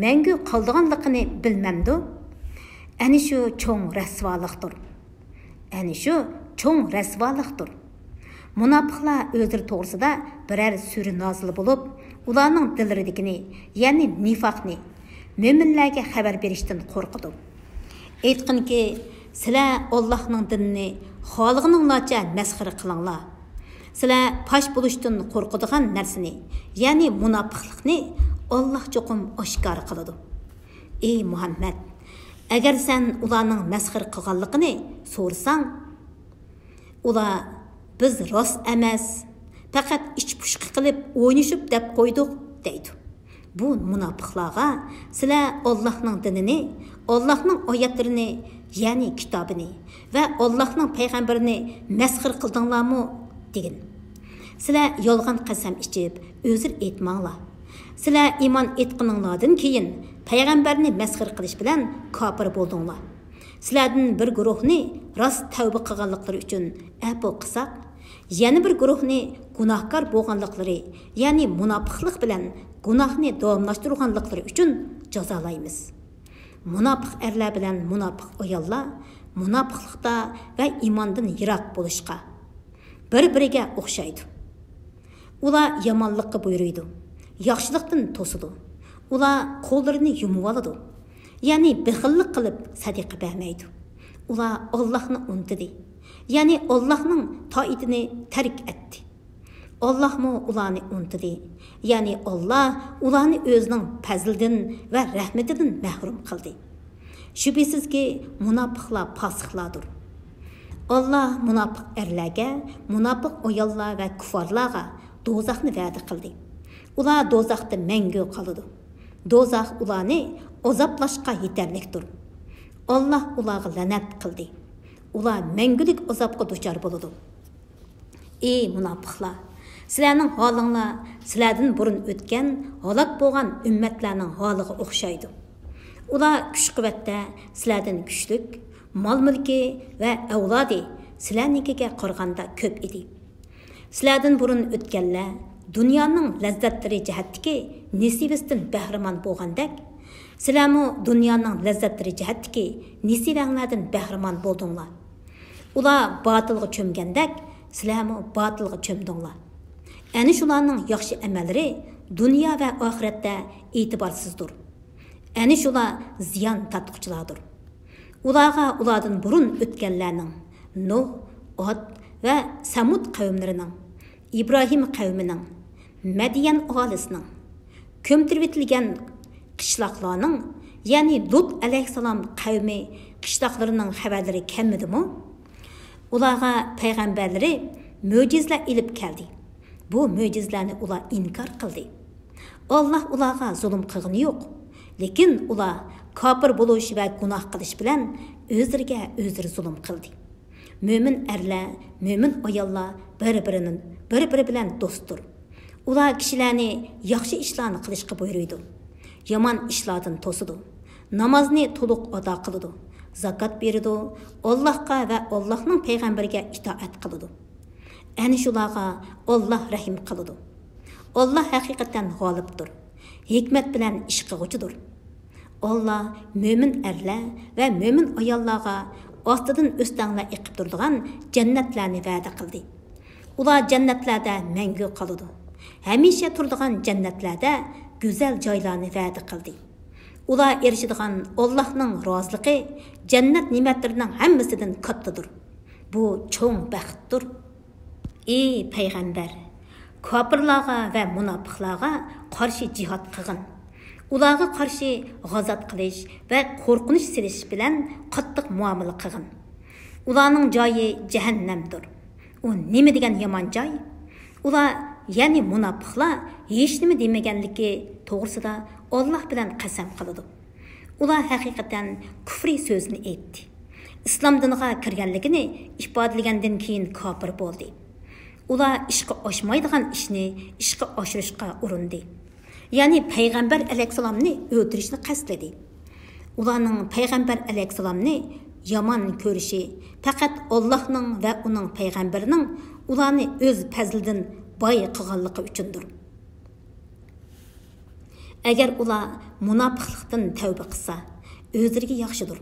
مەڭگۈ قالىدىغانلىقىنى بىلمەمدۇ؟ ئەنە شۇ چوڭ رەسۋالىقتۇر. ئەنە شۇ چوڭ رەسۋالىقتۇر. مۇناپىقلار ئۆزلىرى توغرىسىدا بىرەر سۈرە نازىل بولۇپ، ئۇلارنىڭ دىللىرىدىكىنى، يەنى نىفاقنى، مۆمىنلەرگە خەۋەر بېرىشتىن قورقىدۇ. ئېيتقىنكى، سىلەر ئاللاھنىڭ دىنىنى خالىغىنىڭلارچە مەسخىرە قىلىڭلار. سىلەر پاش بولۇشتىن قورقىدىغان نەرسىنى، يەنى مۇناپىقلىقنى ئاللاھ چوقۇم ئاشكارا قىلىدۇ. ئى مۇھەممەد، ئەگەر سەن ئۇلارنىڭ مەسخىرە قىلغانلىقىنى سورىساڭ، ئۇلار، «بىز راست ئەمەس، پەقەت ئىچ-پۇشقا قىلىپ ئوينىشىپ دەپ قويدۇق» دەيدۇ. بۇ مۇناپىقلارغا، سىلەر ئاللاھنىڭ دىنىنى، ئاللاھنىڭ ئايەتلىرىنى يەنى كىتابىنى ۋە ئاللاھنىڭ پەيغەمبىرىنى مەسخىرە قىلدىڭلارمۇ؟ دېگىن. سىلەر يالغان قەسەم ئىچىپ، ئۆزرە ئېيتماڭلار. سىلەر ئىمان ئېيتقىنىڭلاردىن كېيىن پەيغەمبەرنى مەسخىرە قىلىش بىلەن كاپىر بولدۇڭلار. سىلەردىن بىر گۇرۇھنى راست تەۋبە قىلغانلىقلىرى ئۈچۈن ئەپۇ قىلساق، يەنە بىر گۇرۇھنى گۇناھكار بولغانلىقلىرى، يەنى مۇناپىقلىق بىلەن گۇناھنى داۋاملاشتۇرغانلىقلىرى ئۈچۈن جازالايمىز. مۇناپىق ئەرلەر بىلەن مۇناپىق ئاياللار مۇناپىقلىقتا ۋە ئىماندىن يىراق بولۇشقا، بىر-بىرىگە ئوخشايدۇ. ئۇلار يامانلىققا بۇيرۇيدۇ، ياخشىلىقتىن توسىدۇ. ئۇلار قوللىرىنى يۇمۇۋالىدۇ، يەنى بېخىللىق قىلىپ سەدىقە بەرمەيدۇ. ئۇلار ئاللاھنى ئۇنتۇدى، يەنى ئاللاھنىڭ تائىتىنى تەرك ئەتتى. ئاللاھمۇ ئۇلارنى ئۇنتۇدى، يەنى ئاللاھ ئۇلارنى ئۆزىنىڭ پەزلىدىن ۋە رەھمىتىدىن مەھرۇم قىلدى. شۈبھىسىزكى، مۇناپىقلار پاسىقلاردۇر. ئاللاھ مۇناپىق ئەرلەرگە، مۇناپىق ئاياللار ۋە كۇففارلارغا دوزاخنى ۋەدە قىلدى. ئۇلار دوزاختا مەڭگۈ قالىدۇ. دوزاخ ئۇلارنى ئازابلاشقا يېتەرلىكتۇر. ئاللاھ ئۇلارغا لەنەت قىلدى. ئۇلار مەڭگۈلۈك ئازابقا دۇچار بولىدۇ. ئى مۇناپىقلار! سىلەرنىڭ ھالىڭلار سىلەردىن بۇرۇن ئۆتكەن ھالاك بولغان ئۈممەتلەرنىڭ ھالىغا ئوخشايدۇ. ئۇلار كۈچ-قۇۋۋەتتە سىلەردىن كۈچلۈك، مال-مۈلكى ۋە ئەۋلادى سىلەرنىڭكىگە قارىغاندا كۆپ ئىدى. سىلەردىن بۇرۇن ئۆتكەنلەر دۇنيانىڭ لەززەتلىرى جەھەتتىكى نېسىۋىسىدىن بەھرىمەن بولغاندەك، سىلەرمۇ دۇنيانىڭ لەززەتلىرى جەھەتتىكى نېسىۋەڭلاردىن بەھرىمەن بولدۇڭلار. ئۇلار باتىلغا چۆمگەندەك، سىلەرمۇ باتىلغا چۆمدۈڭلار. ئەنە شۇلارنىڭ ياخشى ئەمەللىرى دۇنيا ۋە ئاخىرەتتە ئېتىبارسىزدۇر. ئەنە شۇلار زىيان تارتقۇچىلاردۇر. ئۇلارغا ئۇلاردىن بۇرۇن ئۆتكەنلەرنىڭ، نۇھ، ئاد ۋە سەمۇد قەۋملىرىنىڭ، ئىبراھىم قەۋمىنىڭ، مەديەن ئاھالىسىنىڭ، كۆمتۈرۈۋېتىلگەن قىشلاقلارنىڭ، يەنى لۇت ئەلەيھىسسالام قەۋمى قىشلاقلىرىنىڭ خەۋەرلىرى كەلمىدىمۇ؟ ئۇلارغا پەيغەمبەرلىرى مۆجىزىلەر ئېلىپ كەلدى. بۇ مۆجىزىلەرنى ئۇلار ئىنكار قىلدى. ئاللاھ ئۇلارغا زۇلۇم قىلغىنى يوق. لېكىن ئۇلار كاپىر بولۇش ۋە گۇناھ قىلىش بىلەن ئۆزلىرىگە ئۆزلىرى زۇلۇم قىلدى. مۆمىن ئەرلەر، مۆمىن ئاياللار بىر-بىرىنىڭ، بىر-بىرى بىلەن دوستتۇر. ئۇلار كىشىلەرنى ياخشى ئىشلارنى قىلىشقا بۇيرۇيدۇ. يامان ئىشلاردىن توسىدۇ. نامازنى تولۇق ئادا قىلىدۇ. زاكات بېرىدۇ. ئاللاھقا ۋە ئاللاھنىڭ پەيغەمبىرىگە ئىتائەت قىلىدۇ. ئەنە شۇلارغا ئاللاھ رەھىم قىلىدۇ. ئاللاھ ھەقىقەتەن غالىبتۇر. ھېكمەت بىلەن ئىش قىلغۇچىدۇر. ئاللاھ مۆمىن ئەرلەر ۋە مۆمىن ئاياللارغا ئاستىدىن ئۆستەڭلەر ئېقىپ تۇرىدىغان جەننەتلەرنى ۋەدە قىلدى. ئۇلار جەننەتلەردە مەڭگۈ قالىدۇ. ھەمىشە تۇرىدىغان جەننەتلەردە گۈزەل جايلارنى ۋەدە قىلدى. ئۇلار ئېرىشىدىغان ئاللاھنىڭ رازىلىقى جەننەت نېمەتلىرىنىڭ ھەممىسىدىن كاتتىدۇر. بۇ چوڭ بەختتۇر. ئى پەيغەمبەر! كاپىرلارغا ۋە مۇناپىقلارغا قارشى جىھاد قىلغىن. ئۇلارغا قارشى غازات قىلىش ۋە قورقۇنچ سېلىش بىلەن قاتتىق مۇئامىلە قىلغىن. ئۇلارنىڭ جايى جەھەننەمدۇر. ئۇ نېمە دېگەن يامان جاي! ئۇلار، يەنى مۇناپىقلار ھېچنېمە دېمىگەنلىكى توغرىسىدا ئاللاھ بىلەن قەسەم قىلىدۇ. ئۇلار ھەقىقەتەن كۇفرى سۆزىنى ئېيتتى. ئىسلام دىنىغا كىرگەنلىكىنى ئىپادىلىگەندىن كېيىن كاپىر بولدى. ئۇلار ئىشقا ئاشمايدىغان ئىشنى ئىشقا ئاشۇرۇشقا ئۇرۇندى. يەنى پەيغەمبەر ئەلەيھىسسالامنى ئۆلتۈرۈشنى قەستلىدى. ئۇلارنىڭ پەيغەمبەر ئەلەيھىسسالامنى يامان كۆرۈشى پەقەت ئاللاھنىڭ ۋە ئۇنىڭ پەيغەمبىرىنىڭ ئۇلارنى ئۆز پەزلىدىن باي قىلغانلىقى ئۈچۈندۇر. ئەگەر ئۇلار مۇناپىقلىقتىن تەۋبە قىلسا، ئۆزلىرىگە ياخشىدۇر.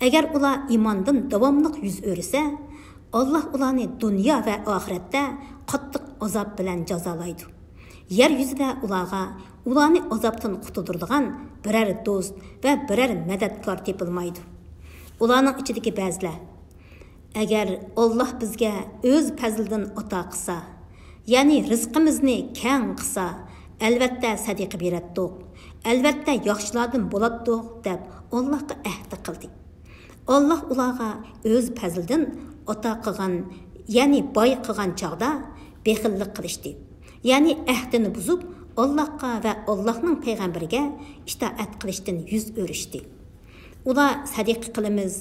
ئەگەر ئۇلار ئىماندىن داۋاملىق يۈز ئۆرۈسە، ئاللاھ ئۇلارنى دۇنيا ۋە ئاخىرەتتە قاتتىق ئازاب بىلەن جازالايدۇ. يەر يۈزىدە ئۇلارغا ئۇلارنى ئازابتىن قۇتۇلدۇرىدىغان بىرەر دوست ۋە بىرەر مەدەتكار تېپىلمايدۇ. ئۇلارنىڭ ئىچىدىكى بەزىلەر، ئەگەر ئاللاھ بىزگە ئۆز پەزلىدىن ئاتا قىلسا، يەنى رىزقىمىزنى كەڭ قىلسا، ئەلۋەتتە سەدىقە بېرەتتۇق، ئەلۋەتتە ياخشىلاردىن بولاتتۇق، دەپ ئاللاھقا ئەھدە قىلدى. ئاللاھ ئۇلارغا ئۆز پەزلىدىن ئاتا قىلغان، يەنى باي قىلغان چاغدا بېخىللىق قىلىشتى. يەنى ئەھدىنى بۇزۇپ، ئاللاھقا ۋە ئاللاھنىڭ پەيغەمبىرىگە ئىتائەت قىلىشتىن يۈز ئۆرۈشتى. ئۇلار سەدىقە قىلىمىز،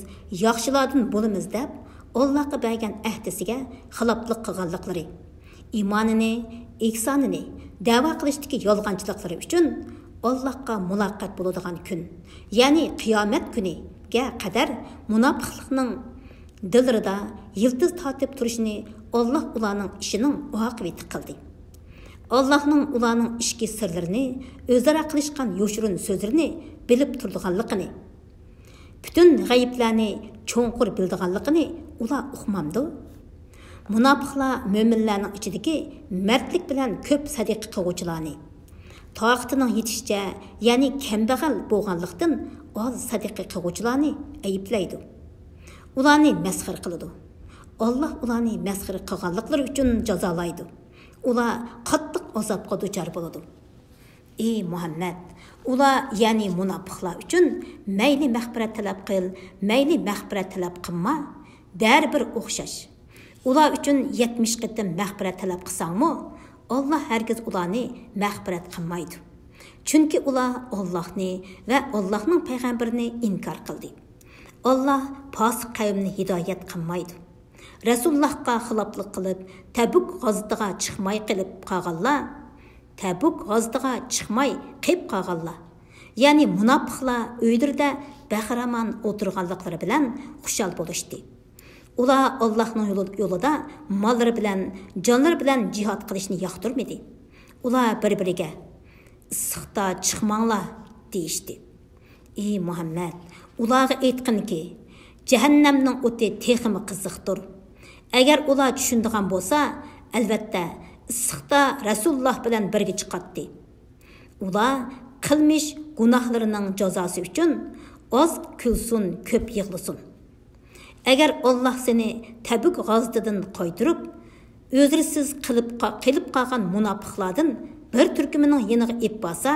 ياخشىلاردىن بولىمىز دەپ، ئاللاھقا بەرگەن ئەھدىسىگە خىلاپلىق قىلغانلىقلىرى، ئىمانىنى، ئېھسانىنى دەۋا قىلىشتىكى يالغانچىلىقلىرى ئۈچۈن ئاللاھقا مۇلاقات بولىدىغان كۈن، يەنى قىيامەت كۈنىگە قەدەر مۇناپىقلىقنىڭ دىللىرىدا يىلتىز تارتىپ تۇرۇشىنى ئاللاھ ئۇلارنىڭ ئىشىنىڭ ئاقىۋىتى قىلدى. ئاللاھنىڭ ئۇلارنىڭ ئىچكى سىرلىرىنى، ئۆزئارا قىلىشقان يوشۇرۇن سۆزلىرىنى بىلىپ تۇرىدىغانلىقىنى، پۈتۈن غەيىبلەرنى چوڭقۇر بىلىدىغانلىقىنى ئۇلار ئۇقمامدۇ؟ مۇناپىقلار مۆمىنلەرنىڭ ئىچىدىكى مەردلىك بىلەن كۆپ سەدىقە قىلغۇچىلارنى، تاقىتىنىڭ يېتىشىچە، يەنى كەمبەغەل بولغانلىقتىن ئاز سەدىقە قىلغۇچىلارنى ئەيىبلەيدۇ. ئۇلارنى مەسخىرە قىلىدۇ. ئاللاھ ئۇلارنى مەسخىرە قىلغانلىقلىرى ئۈچۈن جازالايدۇ. ئۇلار قاتتىق ئازابقا دۇچار بولىدۇ. ئى مۇھەممەد، ئۇلار، يەنى مۇناپىقلار ئۈچۈن مەيلى مەغپىرەت تەلەپ قىل، مەيلى مەغپىرەت تەلەپ قىلما، بەرىبىر ئوخشاش. ئۇلار ئۈچۈن يەتمىش قېتىم مەغپىرەت تەلەپ قىلساڭمۇ، ئاللاھ ھەرگىز ئۇلارنى مەغپىرەت قىلمايدۇ. چۈنكى ئۇلار ئاللاھنى ۋە ئاللاھنىڭ پەيغەمبىرىنى ئىنكار قىلدى. ئاللاھ پاسىق قەۋمنى ھىدايەت قىلمايدۇ. رەسۇلۇللاھقا خىلاپلىق قىلىپ، تەبۈك غازىتىغا چىقماي قېلىپ قالغانلار، تەبۈك غازىتىغا چىقماي قېلىپ قالغانلار، يەنى مۇناپىقلار ئۆيلىرىدە بەخىرامان ئولتۇرغانلىقلىرى بىلەن خۇشال بولۇشتى. ئۇلار ئاللاھنىڭ يولى-، يولىدا ماللىرى بىلەن، جانلىرى بىلەن جىھاد قىلىشنى ياقتۇرمىدى. ئۇلار بىر-بىرىگە، «ئىسسىقتا چىقماڭلار» دېيىشتى. ئى مۇھەممەد، ئۇلارغا ئېيتقىنكى، جەھەننەمنىڭ ئوتى تېخىمۇ قىزىقتۇر. ئەگەر ئۇلار چۈشىنىدىغان بولسا، ئەلۋەتتە، ئىسسىقتا رەسۇلۇللاھ بىلەن بىرگە چىقاتتى. ئۇلار قىلمىش گۇناھلىرىنىڭ جازاسى ئۈچۈن ئاز كۈلسۇن، كۆپ يىغلىسۇن. ئەگەر ئاللاھ سېنى تەبۈك غازىتىدىن قايتۇرۇپ، ئۆزرىسىز قىلىپ قا-، قېلىپ قالغان مۇناپىقلاردىن بىر تۈركۈمىنىڭ يېنىغا ئېلىپ بارسا،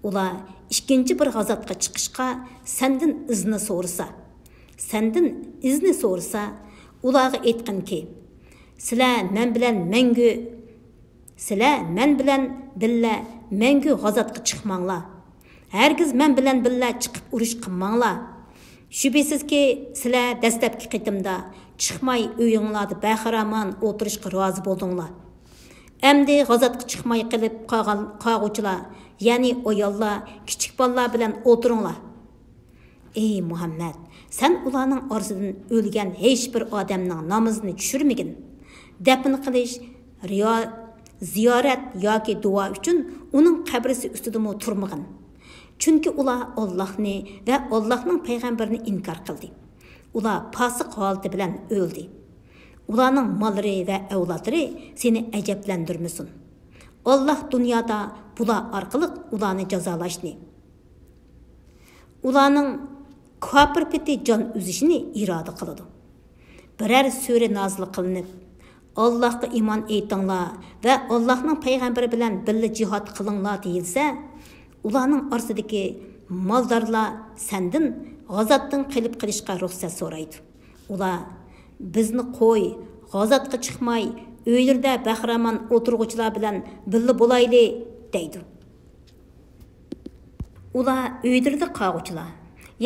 ئۇلار ئىككىنچى بىر غازاتقا چىقىشقا سەندىن ئىزنى سورىسا، سەندىن ئىزنى سورىسا، ئۇلارغا ئېيتقىنكى، سىلەر مەن بىلەن مەڭگۈ سىلەر مەن بىلەن بىللە مەڭگۈ غازاتقا چىقماڭلار. ھەرگىز مەن بىلەن بىللە چىقىپ ئۇرۇش قىلماڭلار. شۈبھىسىزكى، سىلەر دەسلەپكى قېتىمدا چىقماي ئۆيۈڭلاردا بەخىرامان ئولتۇرۇشقا رازى بولدۇڭلار. ئەمدى غازاتقا چىقماي قېلىپ قالغان، قالغۇچىلار، يەنى ئاياللار، كىچىك بالىلار بىلەن ئولتۇرۇڭلار. ئەي مۇھەممەد، سەن ئۇلارنىڭ ئارىسىدىن ئۆلگەن ھېچبىر ئادەمنىڭ نامىزىنى چۈشۈرمىگىن. دەپنە قىلىش، رىيا-، زىيارەت ياكى دۇئا ئۈچۈن ئۇنىڭ قەبرىسى ئۈستىدىمۇ تۇرمىغىن. چۈنكى ئۇلار ئاللاھنى ۋە ئاللاھنىڭ پەيغەمبىرىنى ئىنكار قىلدى. ئۇلار پاسىق ھالىتى بىلەن ئۆلدى. ئۇلارنىڭ ماللىرى ۋە ئەۋلادلىرى سېنى ئەجەبلەندۈرمىسۇن. ئاللاھ دۇنيادا بۇلار ئارقىلىق ئۇلارنى جازالاشنى، ئۇلارنىڭ كاپىر پېتى جان ئۈزۈشىنى ئىرادە قىلىدۇ. بىرەر سۈرە نازىل قىلىنىپ، «ئاللاھقا ئىمان ئېيتىڭلار ۋە ئاللاھنىڭ پەيغەمبىرى بىلەن بىللە جىھاد قىلىڭلار» دېيىلسە، ئۇلارنىڭ ئارىسىدىكى مالدارلار سەندىن غازاتتىن قېلىپ قېلىشقا رۇخسەت سورايدۇ. ئۇلار، «بىزنى قوي، غازاتقا چىقماي، ئۆيلىرىدە بەخىرامان ئولتۇرغۇچىلار بىلەن بىللە بولايلى» دەيدۇ. ئۇلار ئۆيلىرىدە قالغۇچىلار،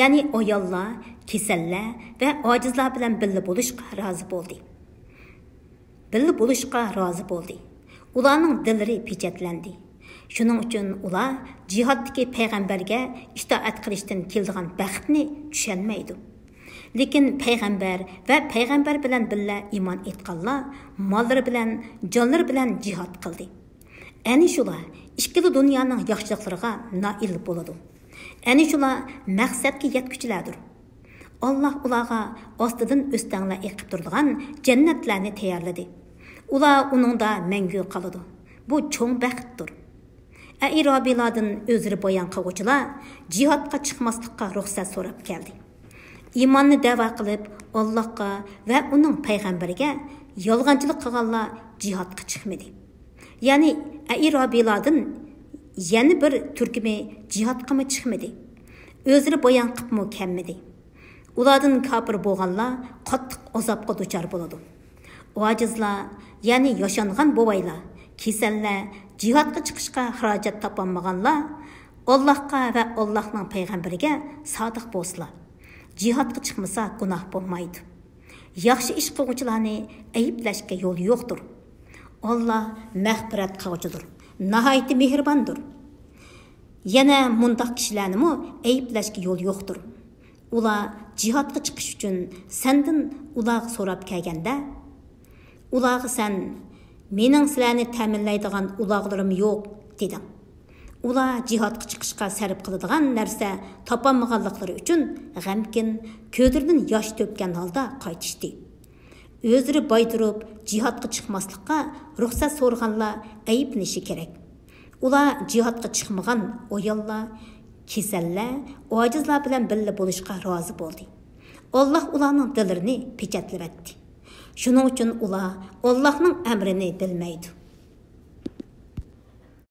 يەنى ئاياللار، كېسەللەر ۋە ئاجىزلار بىلەن بىللە بولۇشقا رازى بولدى. بىللە بولۇشقا رازى بولدى. ئۇلارنىڭ دىللىرى پېچەتلەندى. شۇنىڭ ئۈچۈن ئۇلار جىھادتىكى پەيغەمبەرگە ئىتائەت قىلىشتىن كېلىدىغان بەختنى چۈشەنمەيدۇ. لېكىن پەيغەمبەر ۋە پەيغەمبەر بىلەن بىللە ئىمان ئېيتقانلار ماللىرى بىلەن، جانلىرى بىلەن جىھاد قىلدى. ئەنە شۇلار ئىككىلا دۇنيانىڭ ياخشىلىقلىرىغا نائىل بولىدۇ. ئەنە شۇلار مەقسەتكە يەتكۈچىلەردۇر. ئاللاھ ئۇلارغا ئاستىدىن ئۆستەڭلەر ئېقىپ تۇرىدىغان جەننەتلەرنى تەييارلىدى. ئۇلار ئۇنىڭدا مەڭگۈ قالىدۇ. بۇ چوڭ بەختتۇر. ئەئرابىيلاردىن ئۆزرە بايان قىلغۇچىلار جىھادقا چىقماسلىققا رۇخسەت سوراپ كەلدى. ئىماننى دەۋا قىلىپ، ئاللاھقا ۋە ئۇنىڭ پەيغەمبىرىگە يالغانچىلىق قىلغانلار جىھادقا چىقمىدى. يەنى ئەئرابىيلاردىن يەنە بىر تۈركۈمى جىھادقىمۇ چىقمىدى. ئۆزرە بايان قىپمۇ كەلمىدى. ئۇلاردىن كاپىر بولغانلار قاتتىق ئازابقا دۇچار بولىدۇ. ئاجىزلار، يەنى ياشانغان بوۋايلار، كېسەللەر، جىھادقا چىقىشقا خىراجەت تاپالمىغانلار ئاللاھقا ۋە ئاللاھنىڭ پەيغەمبىرىگە سادىق بولسىلا، جىھادقا چىقمىسا گۇناھ بولمايدۇ. ياخشى ئىش قىلغۇچىلارنى ئەيىبلەشكە يول يوقتۇر. ئاللا مەغپىرەت قىلغۇچىدۇر، ناھايىتى مېھرىباندۇر. يەنە مۇنداق كىشىلەرنىمۇ ئەيىبلەشكە يول يوقتۇر. ئۇلار جىھادقا چىقىش ئۈچۈن سەندىن ئۇلارغا سوراپ كەلگەندە، ئۇلارغا سەن، «مېنىڭ سىلەرنى تەمىنلەيدىغان ئۇلاغلىرىم يوق» دېدىڭ. ئۇلار جىھادقا چىقىشقا سەرپ قىلىدىغان نەرسە تاپالمىغانلىقلىرى ئۈچۈن غەمكىن، كۆزلىرىدىن ياش تۆككەن ھالدا قايتىشتى. ئۆزلىرى باي تۇرۇپ جىھادقا چىقماسلىققا رۇخسەت سورىغانلار ئەيىبلىنىشى كېرەك. ئۇلار جىھادقا چىقمىغان ئاياللار، كېسەللەر، ئاجىزلار بىلەن بىللە بولۇشقا رازى بولدى. ئاللا ئۇلارنىڭ دىللىرىنى پېچەتلىۋەتتى. شۇنىڭ ئۈچۈن ئۇلار ئاللانىڭ ئەمرىنى بىلمەيدۇ.